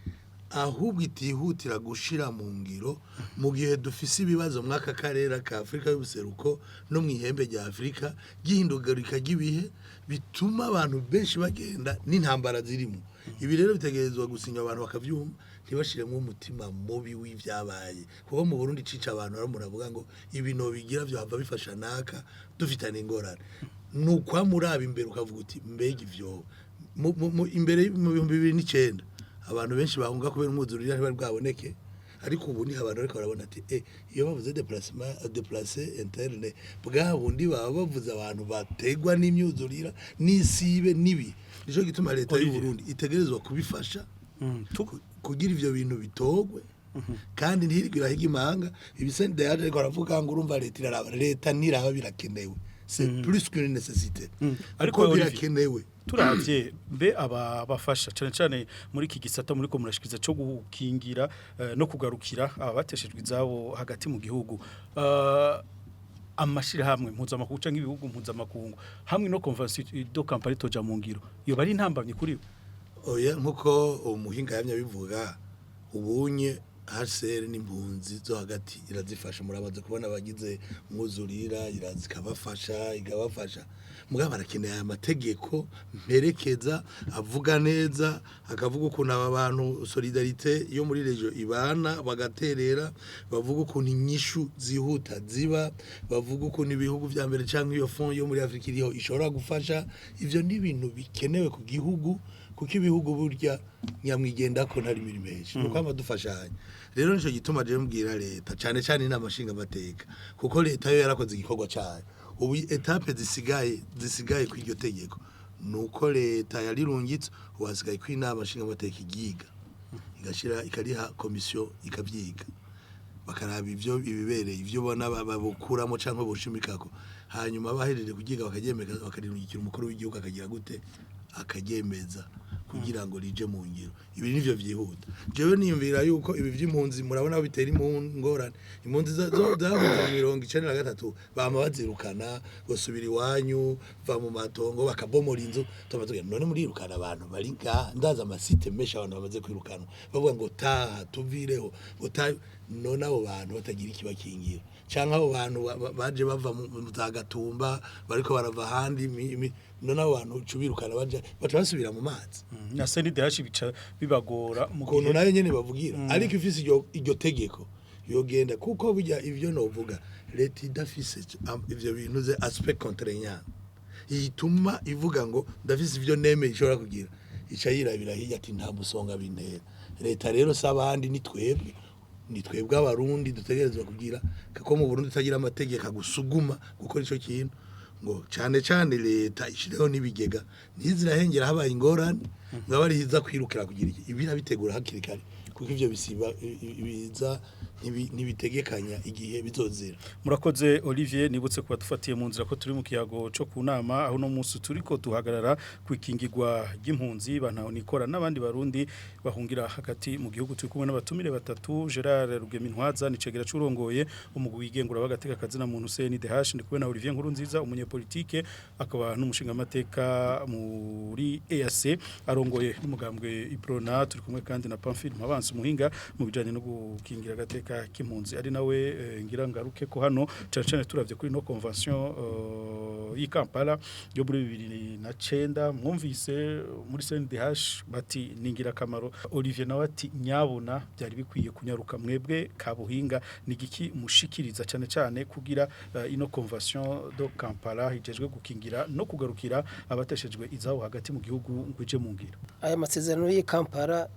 ahubwo itihutira gushira mu ngiro mu gihe dufise ibibazo mw'aka karere ka Afrika y'ubuseruko no mu ihembe rya Afrika ry'ihindagurika ry'ibihe bituma abantu benshi bagenda n'intambara zirimo. Ibi rero bitegerezwa gusinya, abantu bakavyumva, ntibashiremo umutima mubi w'ivyabaye, kuko mu Burundi cica abantu. Ari umuntu avuga ngo ibi nobigira vyohava bifasha naka dufitane ingorane, ni ukwamuraba imbere ukavuga uti mbega ivyo imbere mu 2009 abantu benshi bahunga kubera umwuzurira ntibari bwaboneke, ariko ubu ni abantu ariko barabona ati iyo bavuze déplacement, déplacé interne, bwa bundi baba bavuze abantu bategwa n'imyuzurira n'isibe nibi. Nico gituma leta y'u Olivier. Burundi itegerezwa kubifasha kugira ivyo bintu bitogwe kandi ntirirwe irahiga imanga. Ibisende yaje ariko aravuga ngo urumva leta iraraba, leta ntiraba, birakenewe, c'est plus qu'une nécessité. Ariko Ariko Olivier, birakenewe. Turavye mbe aba bafasha cyane cyane muri iki gisata muri ko murashikiza cyo gukingira no kugarukira abateshejwe izabo hagati mu gihugu, amashirahamwe mpuzamakungu canke ibihugu mpuzamakungu hamwe no convention de Kampala toja mu ngiro, iyo bari intambamye kuri bo? Oya, nkuko umuhinga yamye abivuga, ubunye HCR n'impunzi zo hagati irazifasha. Murabaze kubona abagize umwuzurira, iraza ikabafasha, igabafasha. Mugabo barakeneye aya mategeko mperekeza avuga neza, akavuga ukuntu aba bantu solidarité yo muri région ibana bagaterera, bavuga ukuntu inyishu zihuta ziba, bavuga ukuntu ibihugu vya mbere canke iyo fond yo muri Afrika iriho ishobora gufasha. Ivyo ni ibintu bikenewe ku gihugu, kuko ibihugu burya nyamwigenda ko ntari mirimo menshi nuko ama dufashanya. Rero nico gituma je mbwira leta cane cane inama nshinga mateka, kuko leta yo yarakoze igikorwa cayo. Ubu étapes zisigaye ku iryo tegeko nuko leta yarirungitse, ubu hasigaye ko inama nshinga mateka igiga igashira ikariha komisiyo ikavyiga, bakaraba ivyo ibibereye, ivyo ubona babukuramo canke boshimikako. Hanyuma bahejeje kugiga bakaryemeza, bakarirungikira umukuru w'igihugu, akagira gute, akaryemeza kugira ngo rije mu ngiro. Ibi nivyo vyihuta. Jewe niyumvira yuko ibi vy'impunzi murabona aho bitera ingorane. Impunzi zahunze mu 93 bama bazirukana ngo subira iwanyu, va mu matongo, bakabomora inzu. Tuba tugenda none murirukana abantu bari ngaha. Ndaza ama sites menshi abantu bamaze kwirukanwa bavuga ngo taha tuvireho, ngo taha. None abo bantu batagira ikibakingira canke abo bantu baje bava mu za Gatumba bariko barava ahandi, none abo bantu uca ubirukana baja baca basubira mu mazi. Na CNDH bica bibagora mu Ukuntu gihe nayo nyene bavugira, ariko ifise iryo tegeko yogenda, kuko burya ivyo novuga leta idafise ivyo bintu ze aspect contraignant ituma ivuga ngo ndafise ivyo nemeye ishobora kugira, ica yirabira hirya ati nta musonga bintera. Leta rero si abandi, ni twebwe, ni twebwe abarundi dutegerezwa kugira, kuko mu Burundi utagira amategeko agusuguma gukora ico kintu. Ngo cyane cyane leta ishireho n'ibigega ntizirahengera habaye ingorane ngo abe ariho kwirukira kugira iki, ibi irabitegura hakiri kare, kuko ivyo bisiba biza ntibitegekanya igihe bizozira. Murakoze Olivier, nibutse kuba dufatiye mu nzira ko turi mu kiyago cyo ku nama, aho no munsi turiko duhagarara kwikingirwa ry'impunzi bantaho nikora n'abandi barundi bahungira hagati mu gihugu. Turi kumwe n'abatumire batatu: Gerard Rugemintwaza nicegera curongoye umugwi wigengura bagateka kazina muntu CNDH, ndi kumwe na Olivier Nkurunziza, umunyepolitike akaba n'umushinga amateka muri EAC arongoye n'umugambwe Iprona. Turi kumwe kandi na Pamphile Mpabansi, umuhinga mu bijanye no gukingira agateka k'impunzi, ari nawe ngira ngaruke ko hano cyane cyane turavye kuri no convention y'i Kampala yo muri 2009. Mwumvise muri CNDH bati ningira kamaro, Olivier nawe ati nyabona byari bikwiye kunyaruka. Mwebwe kabuhinga ni giki mushikiriza cyane cyane kugira ino convention de Kampala ijejwe gukingira no kugarukira abateshejwe izabo hagati mu gihugu ngwije mu ngiro? Aya masezerano y'i Kampala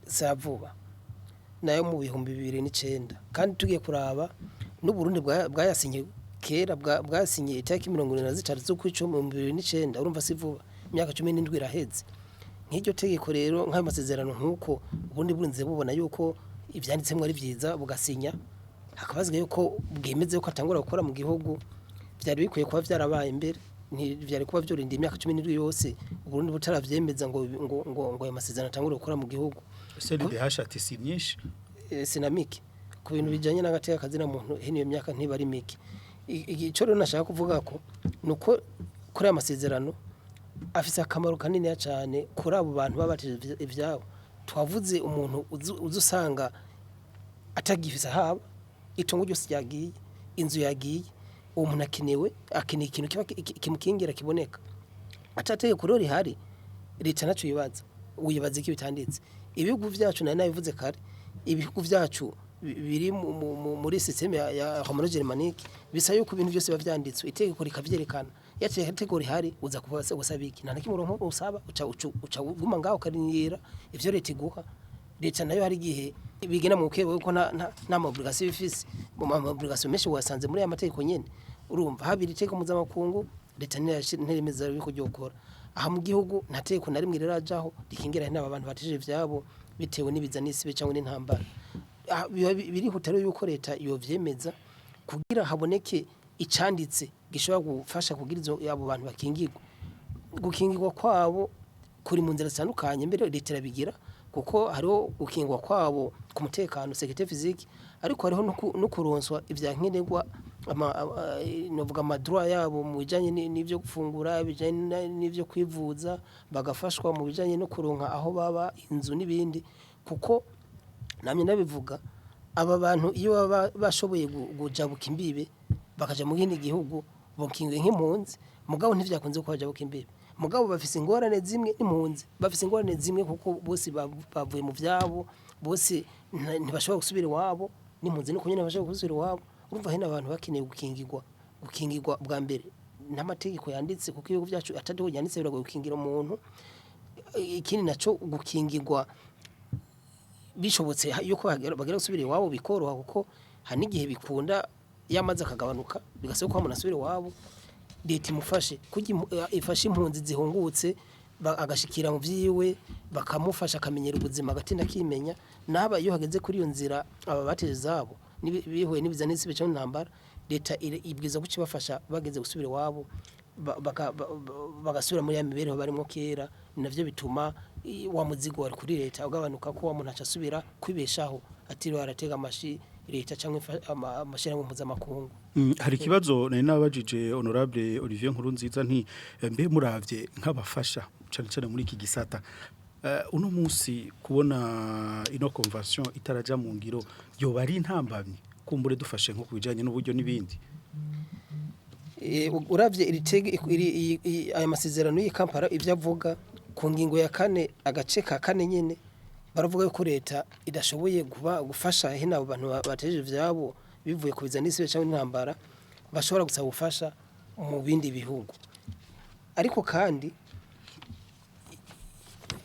sa vuba, nayo mu 2009, kandi tugiye kuraba n'Uburundi bwayasinye kera, bwasinye itariki 73 z'ukwicumi mu 2009. Urumva si vuba, imyaka 17 iraheze. Nk'iryo tegeko rero, nk'ayo masezerano, nk'uko ubundi burinze bubona yuko ivyanditsemwo ari vyiza bugasinya, hakaba hasigaye yuko bwemeze ko atangura gukora mu gihugu. Vyari bikwiye kuba vyarabaye mbere, ntivyari kuba vyorinda imyaka 17 yose Uburundi butaravyemeza ngo ayo masezerano atangure gukora mu gihugu. CNDH ati si myinshi. Sinamike ku bintu bijanye n'agateka kazina muntu, hino iyo myaka ntibari mike. Ico rero nashaka kuvuga ko nuko kuri aya masezerano afise akamaro kanini cyane kuri abo bantu baba bateje ivyabo. Twavuze umuntu uzi usanga atagifise ahaba, itongo ryose ryagiye, inzu yagiye, uwo muntu akenewe, akeneye ikintu kiba kimukingira kiboneka. Atategeko rero rihari, leta naco yibaza, wibaza iki bitanditse? Ibihugu vyacu, nari nabivuze kare, ibihugu vyacu biri muri système ya romano-germanique, bisa yuko ibintu byose biba vyanditswe, itegeko rikavyerekana. Iyo itegeko rihari, uza kuba gusaba iki? Nta na kimwe uronka usaba, uca uguma ngaho ukarindira ivyo leta iguha. Leta nayo hari igihe bigena mu bukebe, kuko nta ma obligation ifise. Mu ma obligation menshi wasanze muri aya mategeko nyene. Urumva habiri itegeko mpuzamakungu, leta ntiremeza yuko ryokora aha mu gihugu. Nta tegeko na rimwe rirajaho rikingira n'aba bantu batije ivyabo bitewe n'ibiza n'isibe cyangwa n'intambara. Biba birihuta rero yuko leta yovyemeza kugira haboneke icanditse gishobora gufasha kugira izo abo bantu bakingirwa. Gukingirwa kwabo kuri mu nzira zitandukanye, mbere leta irabigira, kuko hariho gukingwa kwabo ku mutekano, sécurité physique, ariko hariho no kuronswa ivya nkenerwa, novuga ama droit yabo mu bijanye n'ivyo gufungura, bijanye n'ivyo kwivuza, bagafashwa mu bijanye no kuronka aho baba, inzu n'ibindi. Kuko namye nabivuga, aba bantu iyo baba bashoboye kujabuka imbibe bakaja mu kindi gihugu, bokingiwe nk'impunzi. Mugabo ntivyakunze ko bajabuka imbibe, mugabo bafise ingorane zimwe n'impunzi, bafise ingorane zimwe, kuko bose bavuye mu vyabo, bose ntibashobora gusubira iwabo. N'impunzi nuko nyene bashobora gusubira iwabo. Urumva hino abantu bakeneye gukingirwa bwa mbere n'amategeko yanditse, kuko ibihugu byacu atariho yanditse biragoye gukingira umuntu. Ikindi naco, gukingirwa bishobotse yuko bagera gusubira iwabo bikoroha, kuko hari n'igihe bikunda yamaze akagabanuka, bigasaba ko umuntu asubira iwabo. Leta imufashe kugira ifashe impunzi zihungutse, agashikira mu vyiwe, bakamufasha akamenyera ubuzima, agatinda akimenya. Naba iyo hageze kuri iyo nzira, aba bateje zabo bihuye n'ibiza n'isibe cyangwa intambara, leta ibwiza kukibafasha bageze gusubira iwabo, bagasubira muri ya mibereho barimo kera. Ni navyo bituma wa muzigo wari kuri leta ugabanuka, ko wa muntu aca asubira kwibeshaho atiriwe aratega amashi leta cyangwa amashirahamwe mpuzamakungu. Hari ikibazo nari nabajije honorable Olivier Nkurunziza nti mbe muravye nk'abafasha cyane cyane muri iki gisata, uno munsi kubona ino convention itaraja mu ngiro yoba ari intambamyi, kumbure dufashe nko kubijanye n'uburyo n'ibindi? Uravye iri tege aya masezerano y'i Kampala, ivyo avuga ku ngingo ya kane agace ka kane nyene, baravuga yuko leta idashoboye kuba gufasha hino abo bantu bateje ivyabo bivuye ku biza n'isibe cyangwa intambara, bashobora gusaba ubufasha mu bindi bihugu. Ariko kandi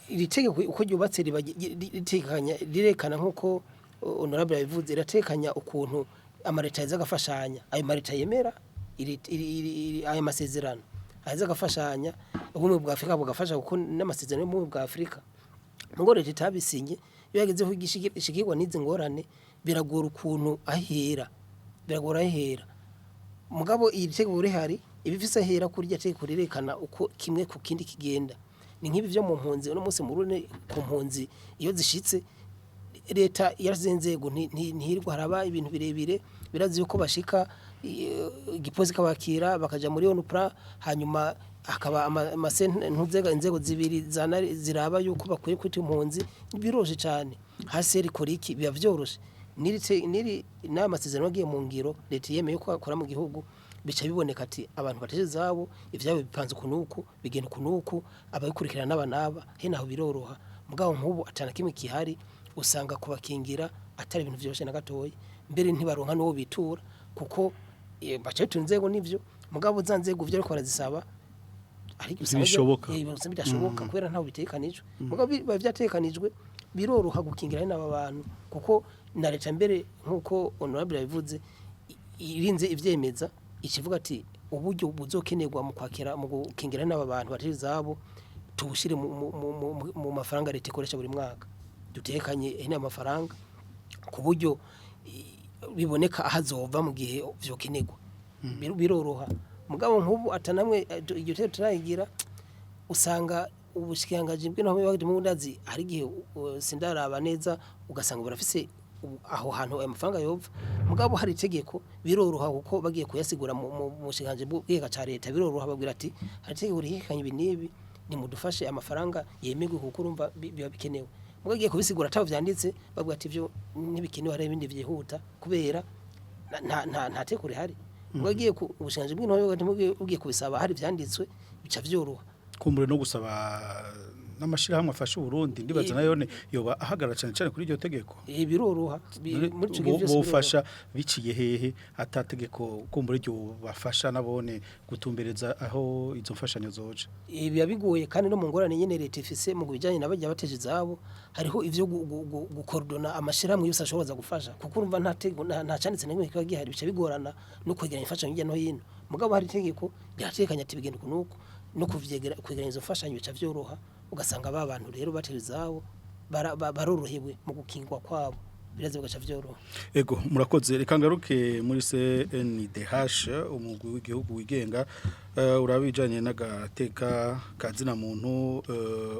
iri tegeko uko ryubatse riba ritekanya, rirekana nk'uko honorable yabivuze, riratekanya ukuntu amaleta yaza agafashanya, ayo maleta yemera. aya masezerano aheza agafashanya, ubumwe bwa Afrika bugafasha, kuko n'amasezerano y'ubumwe bwa Afrika ngo leta itabisinye, iyo yagezeho ishigirwa n'izi ngorane, biragora ukuntu ahera, biragora ahera. Mugabo iri tegeko rihari, ibifise ahera kuri iryo tegeko rirekana uko kimwe ku kindi kigenda. Ni nk'ibi vyo mu mpunzi uno munsi mu Burundi, ku mpunzi iyo zishitse, leta yarasize inzego, ntirirwa haraba ibintu birebire. Birazi yuko bashika, igipolisi kabakira, bakaja muri ONPRA, hanyuma hakaba ntuzega inzego zibiri ziraba yuko bakwiye kwita impunzi. Biroshe cyane. Hasi rikora iki, biba vyoroshe. Niri n'aya masezerano agiye mu ngiro, leta yemeye ko akora mu gihugu, bica biboneka ati abantu bateje zabo, ivyabo bipanze uku nuku, bigenda uku nuku, ababikurikirana n'aba n'aba he naho biroroha. Mugabo nk'ubu atana kimwe kihari, usanga kubakingira atari ibintu vyoroshe na gatoya. Mbere ntibaronka n'uwo bitura, kuko baca bitura inzego nivyo, mugabo za nzego vyo ariko barazisaba ariko usanga Ntibishoboka. Usanga bidashoboka kubera ntaho bitekanijwe. Mugabo biba vyatekanijwe, biroroha gukingira n'aba bantu, kuko na leta mbere, nk'uko honorable yabivuze, irinze ivyemeza, ikivuga ati uburyo buzokenerwa mu kwakira, mu gukingira n'aba bantu batari zabo, tubushire mu mafaranga leta ikoresha buri mwaka, dutekanye ene amafaranga ku buryo biboneka ahazova mu gihe vyokenerwa. Biroroha. Mugabo nk'ubu atanamwe iryo tegeko turayigira, usanga ubushikiranganji bw'intwaro hagati mu ndazi hari igihe sindaraba neza, ugasanga barafise aho hantu ayo mafaranga yova. Mugabo hari itegeko, biroroha, kuko bagiye kuyasigura mu bushikiranganji bw'ikigega ca leta, biroroha. Babwira ati hari itegeko rihekanye ibi n'ibi, nimudufashe amafaranga yemerwe, kuko urumva biba bikenewe. Mugabo agiye kubisigura ataho vyanditse, bavuga ati ivyo ntibikenewe, hari ibindi vyihuta, kubera nta tegeko rihari. Mugabo agiye ku ubushikiranganji bw'intwaro hagati ugiye kubisaba hari vyanditswe, bica vyoroha. Kumbure no gusaba n'amashirahamwe afasha Uburundi, ndibaza nayone yoba ahagarara cyane cyane kuri iryo tegeko. Biroroha. Muri ico gihe vyose biroroha. Bofasha biciye hehe atategeko kumbure ryo bafasha nabone gutumbereza aho izo mfashanyo zoja? Biba bigoye. Kandi no mu ngorane nyene leta ifise mu bijanye n'abajya bateje izabo, hariho ivyo gukoordona amashirahamwe yose ashobora gufasha, kuko urumva nta tegeko, nta canditse na kimwe kiba gihari, bica bigorana no kwegeranya imfashanyo hirya no hino. Mugabo hari itegeko riratekanya ati bigenda uku nuku, no kuvyegera kwegeranya izo mfashanyo bica vyoroha, ugasanga ba bantu rero bateje izabo barorohewe mu gukingwa kwabo, biraza bigaca vyoroha. Ego, murakoze. Reka ngaruke muri CNDH, umugwi w'igihugu wigenga urabijanye n'agateka kazina muntu.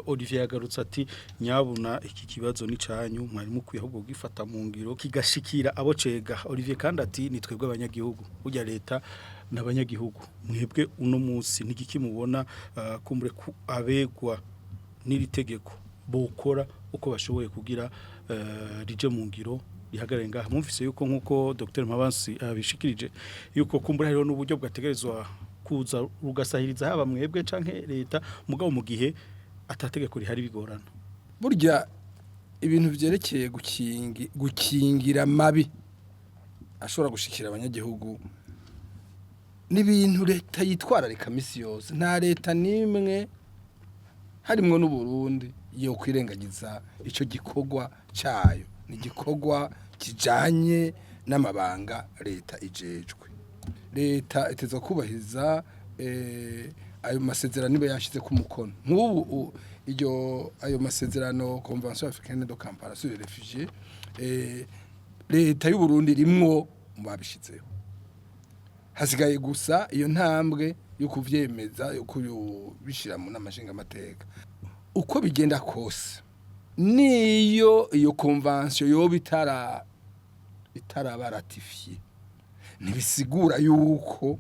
Olivier yagarutse ati nyabuna iki kibazo ni canyu, mwari mukwiye ahubwo gifata mu ngiro kigashikira abo cega. Olivier kandi ati ni twebwe abanyagihugu, burya leta n'abanyagihugu. Mwebwe uno munsi nigiki mubona kumbure ku abegwa n'iri tegeko bokora uko bashoboye kugira rije mu ngiro, rihagarare ngaha? Mwumvise yuko nkuko Dr Mabansi abishikirije, yuko kumbura hariho n'uburyo bwategerezwa kuza rugasahiriza haba mwebwe canke leta, mugabo mu gihe atategeko rihari bigorana. Burya ibintu vyerekeye gukingira mabi ashobora gushikira abanyagihugu n'ibintu leta yitwararika misi yose. Nta leta n'imwe, harimwo n'Uburundi, yo kwirengagiza ico gikorwa cayo. Ni igikorwa kijanye n'amabanga leta ijejwe. Leta iteza kubahiriza ayo masezerano iba yashize ku mukono. Nk'ubu iryo ayo masezerano, Convention africaine de Kampala sur les réfugiés, leta y'u Burundi rimwo mu babishizeho. Hasigaye gusa iyo ntambwe yo kuvyemeza, yo kubishira mu nama nshingamateka. Uko bigenda kose, niyo iyo convention yoba itaraba ratifiée, ntibisigura yuko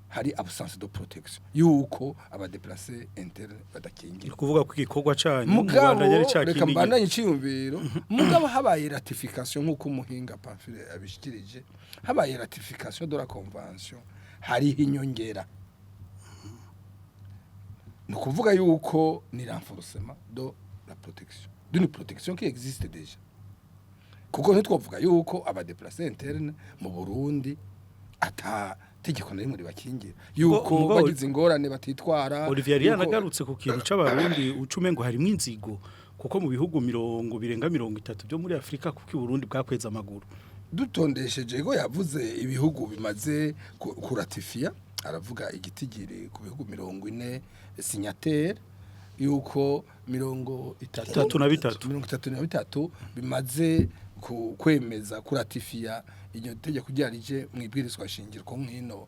hari absence de protection, yuko aba déplacés internes badakingira. Ni kuvuga ko igikorwa canyu mu Mugabo Rwanda yari reka cakindi. mbandanye iciyumviro. Mugabo habaye ratification, nk'uko umuhinga Pamphile abishikirije, habaye ratification de la convention, hariho inyongera. Ni ukuvuga yuko ni renforcement de la protection, d'une protection qui existe déjà, kuko ntitwovuga yuko aba déplacés internes mu Burundi ata tegeko na rimwe ribakingira, yuko bagize ingorane batitwara. Olivier yari yanagarutse ku kintu c'abarundi ucume ngo harimwo inzigo, kuko mu bihugu mirongo birenga 30 byo muri Afrika, kuko i Burundi bwakweza amaguru. Dutondesheje ko yavuze ibihugu bimaze kuratifiya, aravuga igitigiri ku bihugu 40 signataire, yuko 33 33. 33 bimaze kwemeza kuratifiya iryo tegeko ryarije mu ibwirizwa shingiro. Ko nkino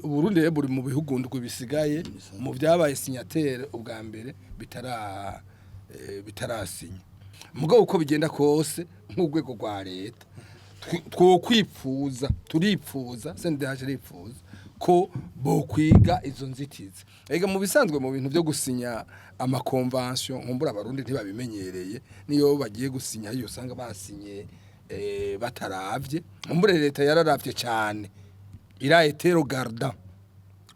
Uburundi rero buri mu bihugu ndwi bisigaye mu byabaye signataire ubwa mbere bitarasinya. Mugabo uko bigenda kose, nk'urwego rwa leta twokwipfuza, turipfuza, CNDH iripfuza ko bokwiga izo nzitizi. Ega mu bisanzwe mu bintu byo gusinya ama convention, nkumbura abarundi ntibabimenyereye, niyo bagiye gusinya iyo usanga basinye bataravye. Nkumbure leta yararavye cyane, ira été regardant.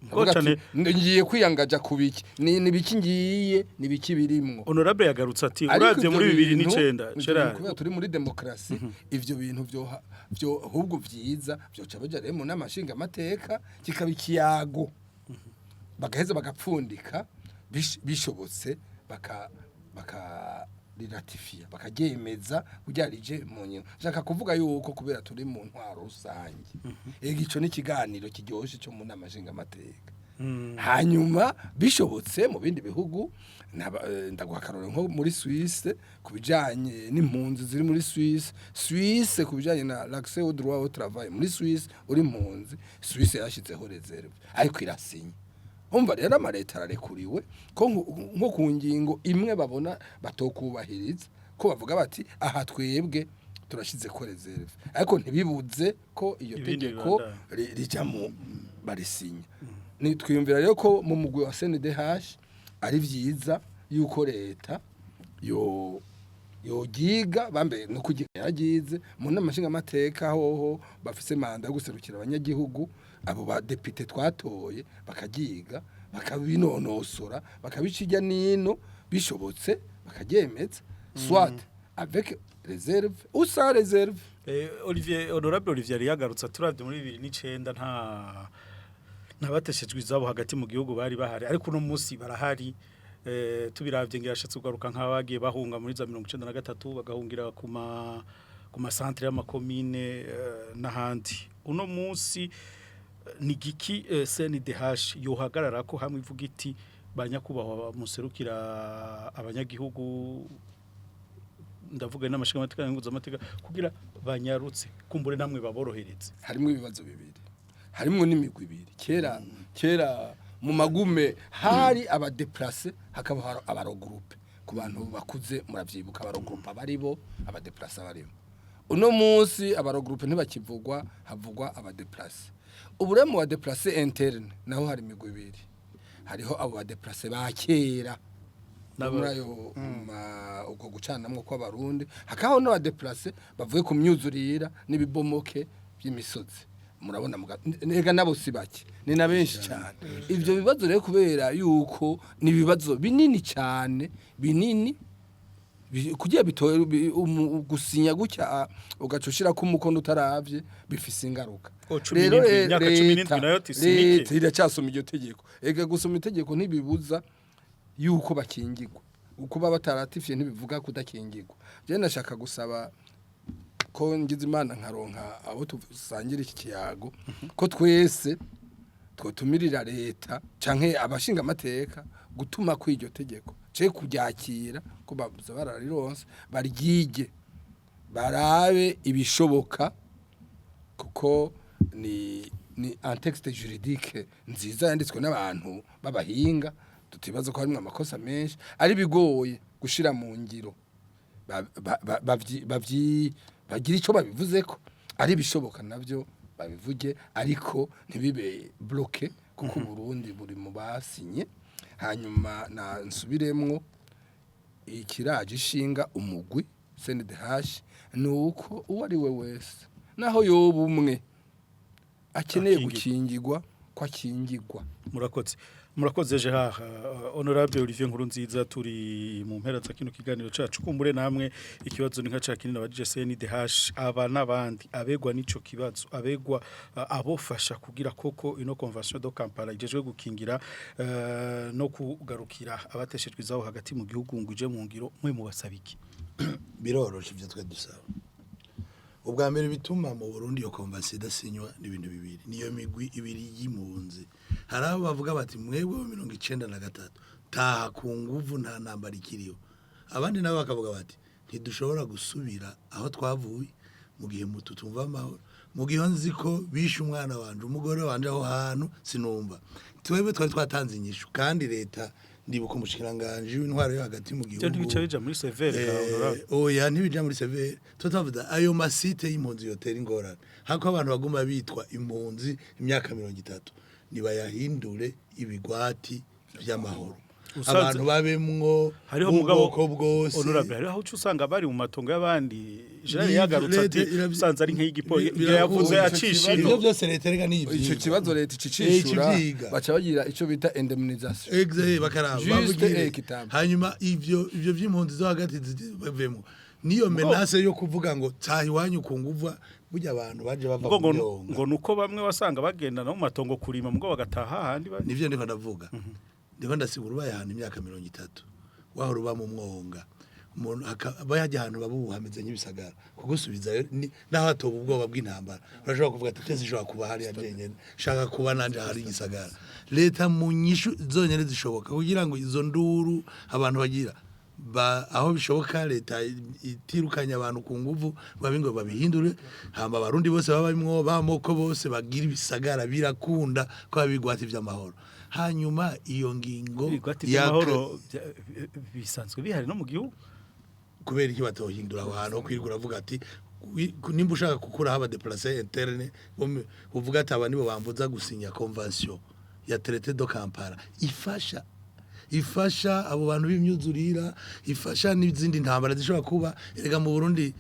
Ngo cane. Ngiye kwiyangaja ku biki, ni biki ngiye, ni biki birimwo. Honorable yagarutse ati Ariko uravye ivyo muri 2009 ivyo Gerard bintu, kubera turi muri demokarasi, ivyo bintu vyo ahubwo vyiza vyoca baja rero mu nama nshingamateka, kikaba ikiyago, bagaheza bagapfundika, bishobotse bakariratifiya, bakaryemeza kugira rije mu nyuma. Nshaka kuvuga yuko kubera turi mu ntwaro rusange, ega ico ni ikiganiro kiryoshe cyo mu nama nshingamateka. Hanyuma bishobotse mu bindi bihugu, ndaguha akarorero nko muri Suisse ku bijanye n'impunzi ziri muri Suisse ku bijanye na l'accès au droit au travail muri Suisse uri impunzi. Suisse yashyizeho réserve ariko irasinya. Umva rero, amaleta ararekuriwe ko nko ku ngingo imwe babona batokubahiriza, ko bavuga bati aha twebwe turashize ko réserve, ariko ntibibuze ko iyo Ibindi tegeko bibandanya. Rija mu barisinya. Ni twiyumvira rero ko mu mugwi wa CNDH ari vyiza yuko leta yo yogiga bambe no kugiga yagize mu nama nshingamateka hoho bafise manda yo guserukira abanyagihugu, abo ba députés twatoye, bakagiga, bakabinonosora, bakabica irya nino, bishobotse bakaryemeza, soit avec réserve ou sans réserve. Olivier, honorable Olivier yari yagarutse, turavye muri 2009 nta ntabateshejwe izabo hagati mu gihugu bari bahari, ariko uno munsi barahari. Tubiravye ngira yashatse kugaruka nk'abagiye bahunga muri za 93, bagahungira ku ma centre y'amakomine n'ahandi. Uno munsi ni giki CNDH yohagarara ko hamwe ivuga iti banyakubahwa muserukira abanyagihugu, ndavuga n'amashinga amateka n'amateka, kugira banyarutse kumbure namwe baborohereze? Harimo ibibazo bibiri, harimo n'imigwi ibiri. Kera mu magume hari aba déplacés, hakaba hari aba regroupés. Ku bantu bakuze muravyibuka aba regroupés abaribo, aba déplacés abarimo. Uno munsi aba regroupés ntibakivugwa, havugwa aba déplacés. Ubu rero mu ba déplacés internes naho hari imigwi ibiri. Hariho abo ba déplacés ba kera muri ayo uko gucanamwo kw'abarundi, hakabaho n'aba déplacés bavuye ku myuzurira n'ibibomoke by'imisozi. Murabona ega nabo si bake, ni na benshi cyane. Ivyo bibazo rero, kubera yuko ni ibibazo binini cyane binini, kugira bitore gusinya gutya ugaca ushirako umukono utaravye, bifise ingaruka. Oh, 17, imyaka 17 nayo ati si mike. Leta iracyasoma iryo tegeko. Ega gusoma itegeko ntibibuza yuko bakingirwa. Kuba bataratifiye ntibivuga kudakingirwa. Je nashaka gusaba ko ngize Imana nkaronka abo tusangira iki kiyago, ko twese twotumirira leta canke abashinga amateka gutuma ko iryo tegeko ce kuryakira, ko babuza bararironse, baryige, barabe ibishoboka, kuko ni un texte juridique nziza yanditswe n'abantu b'abahinga, tutibaza ko harimo amakosa menshi, ari bigoye gushira mu ngiro. Bagira ico babivuzeko, ari bishoboka navyo babivuge, ariko ntibibe bloqué, kuko Burundi buri mu basinye. Hanyuma na nsubiremwo, ikiraje ishinga umugwi CNDH ni uko uwo ari we wese, naho yoba umwe, akeneye Akingirwa. gukingirwa, ko akingirwa. Murakoze, murakoze Gerard. Honorable Olivier Nkurunziza, turi mu mpera za kino kiganiro cacu. Kumbure namwe ikibazo ni nka ca kinini abajije CNDH, aba n'abandi abegwa n'ico kibazo, abegwa abofasha kugira koko ino convention de Kampala ijejwe gukingira no kugarukira abateshejwe izabo hagati mu gihugu ngo ije mu ngiro, mwe mubasaba iki? Biroroshe ivyo twe dusaba. Ubwa mbere bituma mu Burundi iyo convention idasinywa ni ibintu bibiri, niyo migwi ibiri y'impunzi. Hari abo bavuga bati mwebwe bo 93 taha ku nguvu, nta ntambara ikiriho. Abandi nabo bakavuga bati ntidushobora gusubira aho twavuye mu gihe mutu tumva amahoro, mu gihe nzi ko bishe umwana wanje, umugore wanje aho hantu sinumva. Twebwe twari twatanze inyishu, kandi leta, ndibuka umushikiranganje w'intwaro yo hagati mu Ivyo gihugu ntibica bija muri severe oya, ntibija muri severe. Tutavuga ayo ma sites y'impunzi yotera ingorane, hako abantu baguma bitwa impunzi imyaka 30, nibayahindure ibigwati vy'amahoro, abantu babemwo Hariho mugabo ubwoko bwose. Honorable, hariho aho uca usanga bari mu matongo y'abandi. Gerard Ni- yagarutse ati leta usanze ari nk'igipolisi birakunda. yavuze acisha Ivyo ino. byose leta rega niyivyiga. Ico kibazo leta icicishura, Icivyiga. baca bagira ico bita indemnisation. Exe bakaraba Juste babugire. équitable. Hanyuma ivyo vy'impunzi zo hagati bavemo niyo menace yo kuvuga ngo taha iwanyu ku nguvu, burya abantu baje bava Ngo mu ngo myonga. ngo nuko bamwe wasanga bagenda no mu matongo kurima, mugo bagataha ahandi Nivyo ndiko ndavuga, ndiko ndasigura. Ubaye ahantu imyaka 30, wahora uba mu mwonga, umuntu aba yajya ahantu baba ubu hameze nk'ibisagara, kugusubizayo naho hatoba ubwoba bw'intambara, urashobora kuvuga ati twese ishobora kuba hariya jenyene, shaka kuba nanje ahari igisagara. Leta mu nyishu zonyene zishoboka kugira ngo izo nduru abantu bagira aho bishoboka, leta itirukanye abantu ku nguvu, babe ngo babihindure, hamba abarundi bose babamwo bamoko bose bagira ibisagara, birakunda ko babigwati vy'amahoro. Hanyuma iyo ngingo Ibigwati by'amahoro bisanzwe bihari no mu gihugu. Kubera iki batohindura aho hantu ho kwirirwa uravuga ati nimba ushaka gukuraho aba déplacés internes, uvuga ati aba nibo bambuza gusinya convention ya traité de Kampala ifasha abo bantu b'imyuzurira, ifasha n'izindi ntambara zishobora kuba. Erega mu Burundi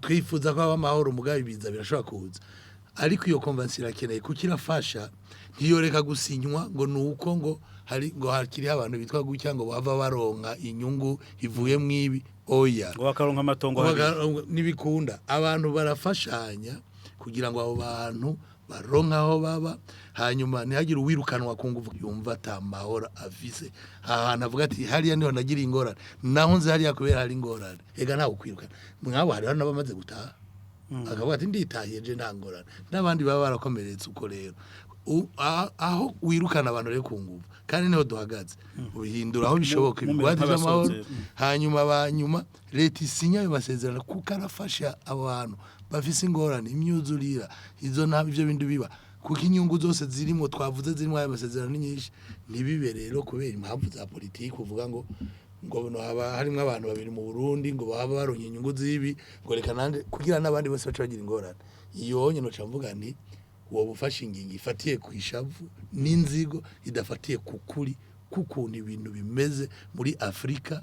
twifuza ko haba amahoro, mugabo ibiza birashobora kuza. Ariko iyo convention irakeneye kuko irafasha, ntiyoreka gusinywa ngo nuko ngo hari ngo hakiriho abantu bitwa gutya ngo bava baronka inyungu ivuye mwibi, oya. Ngo bakaronka amatongo habiri. Nibikunda abantu barafashanya kugira ngo abo bantu baronke aho baba, hanyuma ntihagire uwirukanwa ku nguvu yumva ata mahoro afise ahantu, avuga ati hariya niho nagira ingorane, naho nzi hariya kubera hari ingorane. Ega ntawe ukwirukana mwabo, hariho n'abamaze gutaha akavuga ati nditahiye je nta ngorane, n'abandi baba barakomeretse. Uko rero aho wirukana abantu rero ku nguvu, kandi niho duhagaze, ubihindura aho bishoboka Mumera ibigwati by'amahoro. nk'abasonzera. Hanyuma banyuma leta isinya ayo masezerano kuko arafasha abantu bafise ingorane, imyuzurira, izo nta ivyo bintu biba, kuko inyungu zose zirimo twavuze zirimo ayo masezerano ni nyinshi. Ntibibe rero kubera impamvu za politiki uvuga ngo no haba harimo abantu babiri mu Burundi ngo baba baronye inyungu zibi, ngo reka nande kugira n'abandi bose bace bagira ingorane. Iyo nyine uca mvuga nti woba ufashe ingingo ifatiye ku ishavu n'inzigo, idafatiye ku kuri k'ukuntu ibintu bimeze muri Afurika,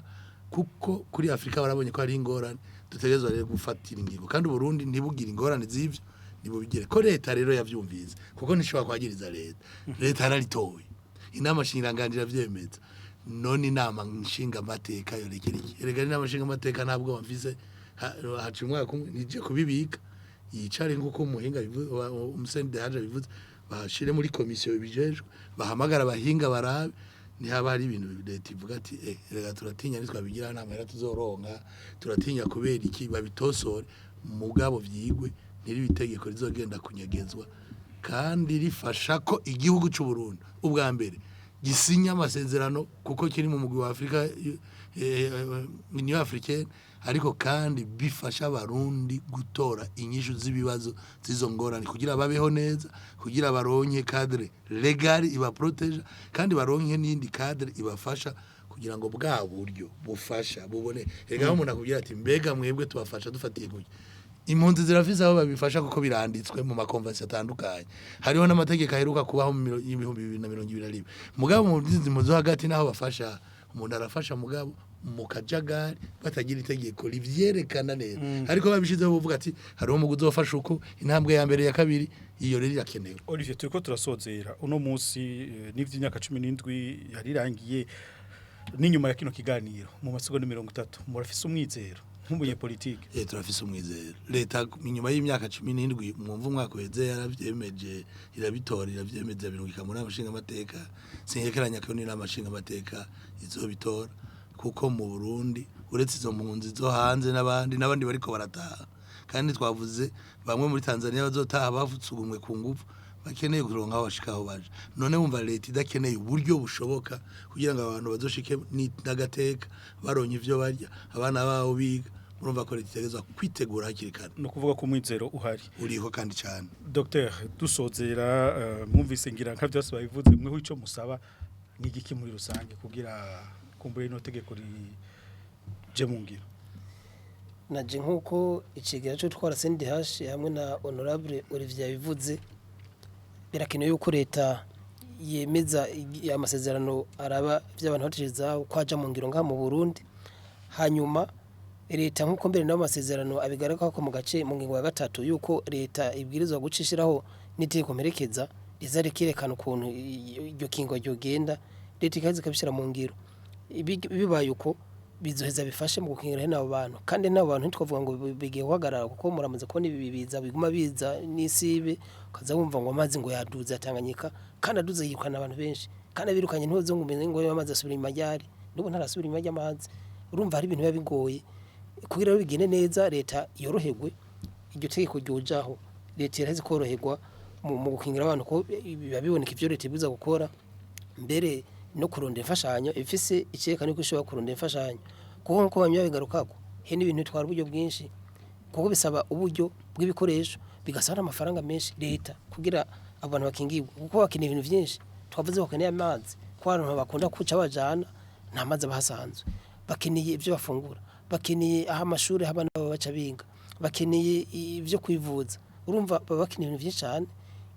kuko kuri Afurika barabonye ko hari ingorane. Dutegerezwa rero gufatira ingingo, kandi Uburundi ntibugire ingorane z'ivyo, ntibubigire ko leta rero yavyumvise, kuko ntishobora kwagiriza leta. Leta yararitoye, inama nshinganganji iravyemeza, none inama nshingamateka yorekera iki? Erega inama nshingamateka ntabwo bamfise haca umwaka umwe nije kubibika, yicare nk'uko umuhinga umusende haje bivuze, bashire muri komisiyo ibijejwe, bahamagara abahinga barabe ntihaba hari ibintu leta ivuga ati reka turatinya nitwabigira nta mahera tuzoronka, turatinya kubera iki, babitosore. Mugabo vyigwe, ntiribe itegeko rizogenda kunyegezwa, kandi rifasha ko igihugu c'u Burundi ubwa mbere gisinya amasezerano kuko kiri mu mugwi wa Afrika, Union Africaine, ariko kandi bifasha abarundi gutora inyishu z'ibibazo z'izo ngorane kugira babeho neza, kugira baronke cadre légal ibaproteja, kandi baronke n'indi cadre ibafasha kugira ngo bwa buryo bufasha bubone. Erega aho umuntu akubwira ati mbega mwebwe tubafasha dufatiye kuki? Impunzi zirafise aho babifasha kuko biranditswe mu ma conventions atandukanye, hariho n'amategeko aheruka kubaho mu 2021. Mugabo mu nzimo zo hagati naho bafasha, umuntu arafasha mugabo mu kajagari, batagira itegeko rivyerekana neza. Ariko babishizeho buvuga ati hariho umugwi uzofasha uko, intambwe ya mbere, ya kabiri, iyo rero irakenewe. Olivier, turiko turasozera uno munsi, n'ivy'imyaka 17 yarirangiye. N'inyuma ya kino kiganiro mu masegonda 30, murafise umwizero nk'umunyepolitike? Turafise umwizero. Leta inyuma y'imyaka 17, mwumva umwaka uheze yaravyemeje, irabitora, iravyemeza, birungika mu nama nshingamateka. Sinkekeranya ko n'inama nshingamateka izobitora, kuko mu Burundi uretse izo mpunzi zo hanze n'abandi n'abandi bariko barataha. Kandi twavuze bamwe muri Tanzania bazotaha bavutsugumwe ku ngufu, bakeneye kuronka aho bashika, aho baje. None wumva leta idakeneye uburyo bushoboka kugira ngo abantu bazoshike n'agateka, baronke ivyo barya, abana babo biga? Murumva ko leta itegerezwa kwitegura hakiri kare. No kuvuga ko umwizero uhari. Uriho kandi cyane. Dr dusozera, mwumvise ngira nka byose babivuze, mweho ico musaba ni igiki muri rusange kugira kumbure ino tegeko rije mu ngiro? Naje nk'uko icegera cyo twara CNDH hamwe na honorable Olivier yabivuze, birakenewe yuko leta yemeza amasezerano araba by'abantu batishije ko aja mu ngiro ngaha mu Burundi. Hanyuma leta, nk'uko mbere n'ayo masezerano abigaragara ko mu gace mu ngingo ya 3 yuko leta ibwirizwa gucishiraho n'itegeko mperekeza riza rikerekana ukuntu iryo kingo ryogenda, leta ikaza ikabishyira mu ngiro. Bibaye uko, bizoheza bifashe mu gukingira hene abo bantu. Kandi n'abo bantu ntitwavuga ngo bigiye guhagarara, kuko muramaze kubona ibi biza biguma biza n'isibe, ukaza wumva ngo amazi ngo yaduze ya Tanganyika, kandi aduze yirukana abantu benshi, kandi abirukanye ntuze ngo umenye ngo amazi asubira inyuma ryari. N'ubu ntarasubira inyuma ry'amazi. Urumva hari ibintu biba bigoye. Kugira ngo bigende neza, leta yoroherwe, iryo tegeko ryojaho, leta iraheze koroherwa mu gukingira abantu, ko biba biboneka ivyo leta ibwirizwa gukora, mbere no kurondera imfashanyo ifise icyerekana ko ishobora kurondera imfashanyo, kuko nkuko bamwe babigarukako, he n'ibintu bitwara uburyo bwinshi, kuko bisaba uburyo bw'ibikoresho, bigasaba n'amafaranga menshi leta kugira abantu bakingirwe, kuko bakeneye ibintu byinshi. Twavuze ko bakeneye amazi, ko abantu bakunda kuca bajana nta mazi aba ahasanzwe, bakeneye ibyo bafungura, bakeneye aho amashuri aho abana babo baca biga, bakeneye ibyo kwivuza. Urumva baba bakeneye ibintu byinshi cyane.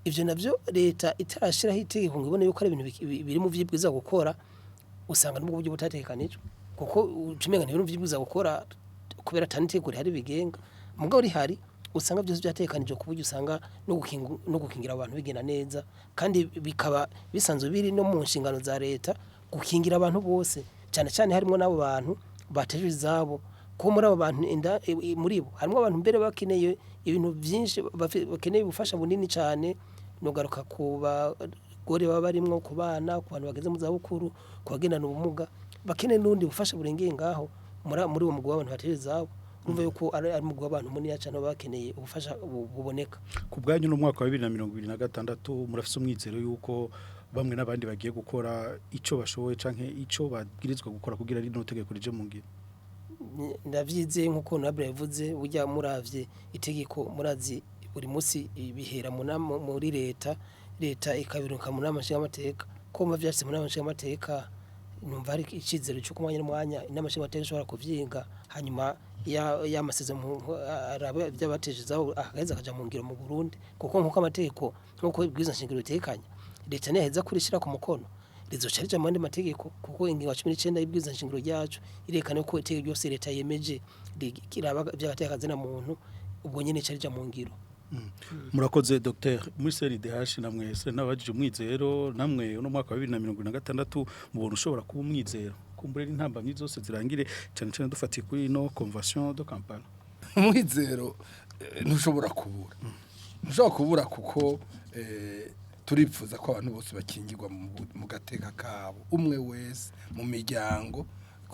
Ivyo navyo leta itarashiraho itegeko ngo ibone yuko ari ibintu biri mu vyibwiza gukora, usanga n'ubwo buryo butategekanijwe, kuko ucumenga ntibiri mu vyibwiza gukora kubera atari itegeko rihari bigenga. Mugabo rihari, usanga byose byategekanijwe, ku buryo usanga no gukingira abantu bigenda neza, kandi bikaba bisanzwe biri no mu nshingano za leta gukingira abantu bose, cyane cyane harimo n'abo bantu batejwe izabo, kuko muri abo bantu inda muri bo harimo abantu mbere bakeneye ibintu byinshi, bakeneye ubufasha bunini cyane. Nogaruka ku bagore baba barimwo, ku bana, ku bantu bageze mu zabukuru, ku bagendana ubumuga, bakeneye n'ubundi bufasha burengeye ngaho muri uwo mugwi w'abantu batejwe izabo. Urumva yuko ari umugwi w'abantu munini cyane baba bakeneye ubufasha buboneka. Ku bwanyu, n'umwaka wa 2026, murafise umwizero yuko bamwe n'abandi bagiye gukora ico bashoboye canke ico babwirizwa gukora kugira rino tegeko rije mu ngiro? Ndavyizeye nk'uko Nabra yavuze. Burya muravye itegeko, murazi buri munsi bihera mu nama muri leta, leta ikabiruka mu nama nshingamateka. Ko mva vyashitse mu nama nshingamateka, numva hari icizere cy'uko umwanya n'umwanya inama nshingamateka ishobora kuvyiga, hanyuma ya y'amasezerano araba by'abatejezaho akaheza akaja mu ngiro mu Burundi, kuko nk'uko amategeko, nk'uko ibwirizwa nshingiro bitekanya, leta ntiyaheza kurishira ku mukono, rizoca rija mu yandi mategeko, kuko ingingo ya 19 y'ibwirizwa nshingiro ryacu irekana ko itegeko ryose leta yemeje riraba by'agateka na muntu, ubwo nyene ica rija mu ngiro. Murakoze, Dr. Muri CNDH namwe se nabajije umwizero, namwe uno mwaka wa 2026 mubona ushobora kuba umwizero, kumbure intambamyi zose zirangire, cyane cyane dufatiye kuri ino convention de Kampala? Umwizero ntushobora kubura, ntushobora kubura, kuko turipfuza ko abantu bose bakingirwa mu gateka kabo, umwe wese mu miryango,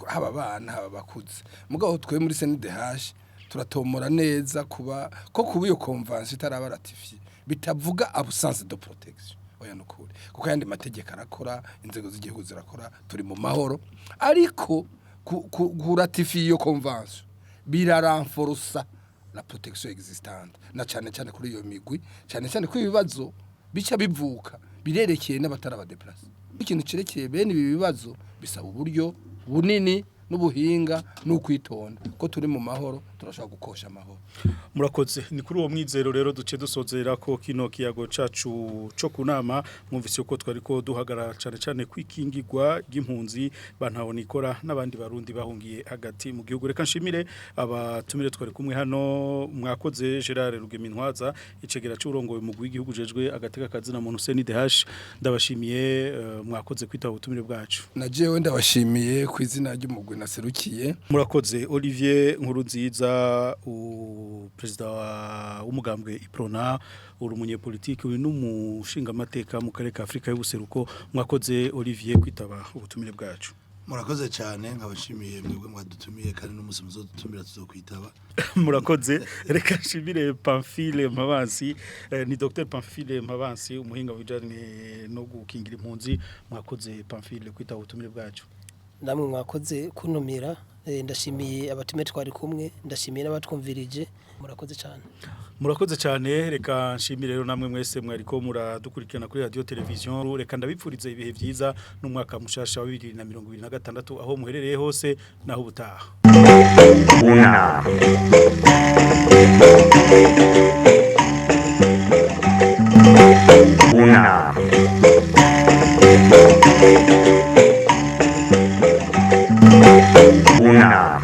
haba abana, haba abakuze. Mugabo twe muri CNDH turatomora neza kuba ko kuba iyo convention itaraba ratifiée bitavuga absence de protection. Oya, nukuri, kuko ayandi mategeko arakora, inzego z'igihugu zirakora, turi mu mahoro. Ariko kuratifier iyo convention birarenforsa la protection existante, na cyane cyane kuri iyo migwi, cyane cyane ko ibibazo bica bivuka birerekeye n'abataraba déplacés. Ikintu cerekeye bene ibi bibazo bisaba uburyo bunini n'ubuhinga n'ukwitonda. Ko turi mu mahoro, turashobora gukosha amahoro. Murakoze. Ni kuri uwo mwizero rero duce dusozera ko kino kiyago cacu co kunama. Mwumvise ko twari ko duhagarara cyane cyane kwikingirwa ry'impunzi bantaho nikora n'abandi barundi bahungiye hagati mu gihugu. Reka nshimire abatumire twari kumwe hano. Mwakoze, Gerard Rugemintwaza, icegera c'urongoye umugwi w'igihugu jejwe agateka kazina muntu CNDH. Ndabashimiye, mwakoze kwitaba ubutumire bwacu. Na jewe ndabashimiye ku izina ry'umugwi naserukiye. Murakoze, Olivier Nkurunziza, u perezida w'umugambwe Iprona, uri umunyepolitiki, uri n'umushingamateka mu karere ka Afrika y'ubuseruko. Mwakoze, Olivier, kwitaba ubutumire bwacu. Murakoze cyane, nkabashimiye mwebwe mwadutumiye, kandi n'umunsi muzodutumira tuzokwitaba. Murakoze. Reka nshimire Pamphile Mpabansi, ni Dr Pamphile Mpabansi, umuhinga mu bijanye no gukingira impunzi. Mwakoze Pamphile kwitaba ubutumire bwacu. Namwe mwakoze kuntumira, ndashimiye abatume twari kumwe, ndashimiye n'abatwumvirije. Murakoze cyane. Murakoze cyane. Reka nshimire rero namwe mwese mwariko muradukurikirana kuri radio television. Reka ndabipfurize ibihe byiza n'umwaka mushasha wa 2026 aho muherereye hose. Naho ubutaha. Unama. Unama. Unama.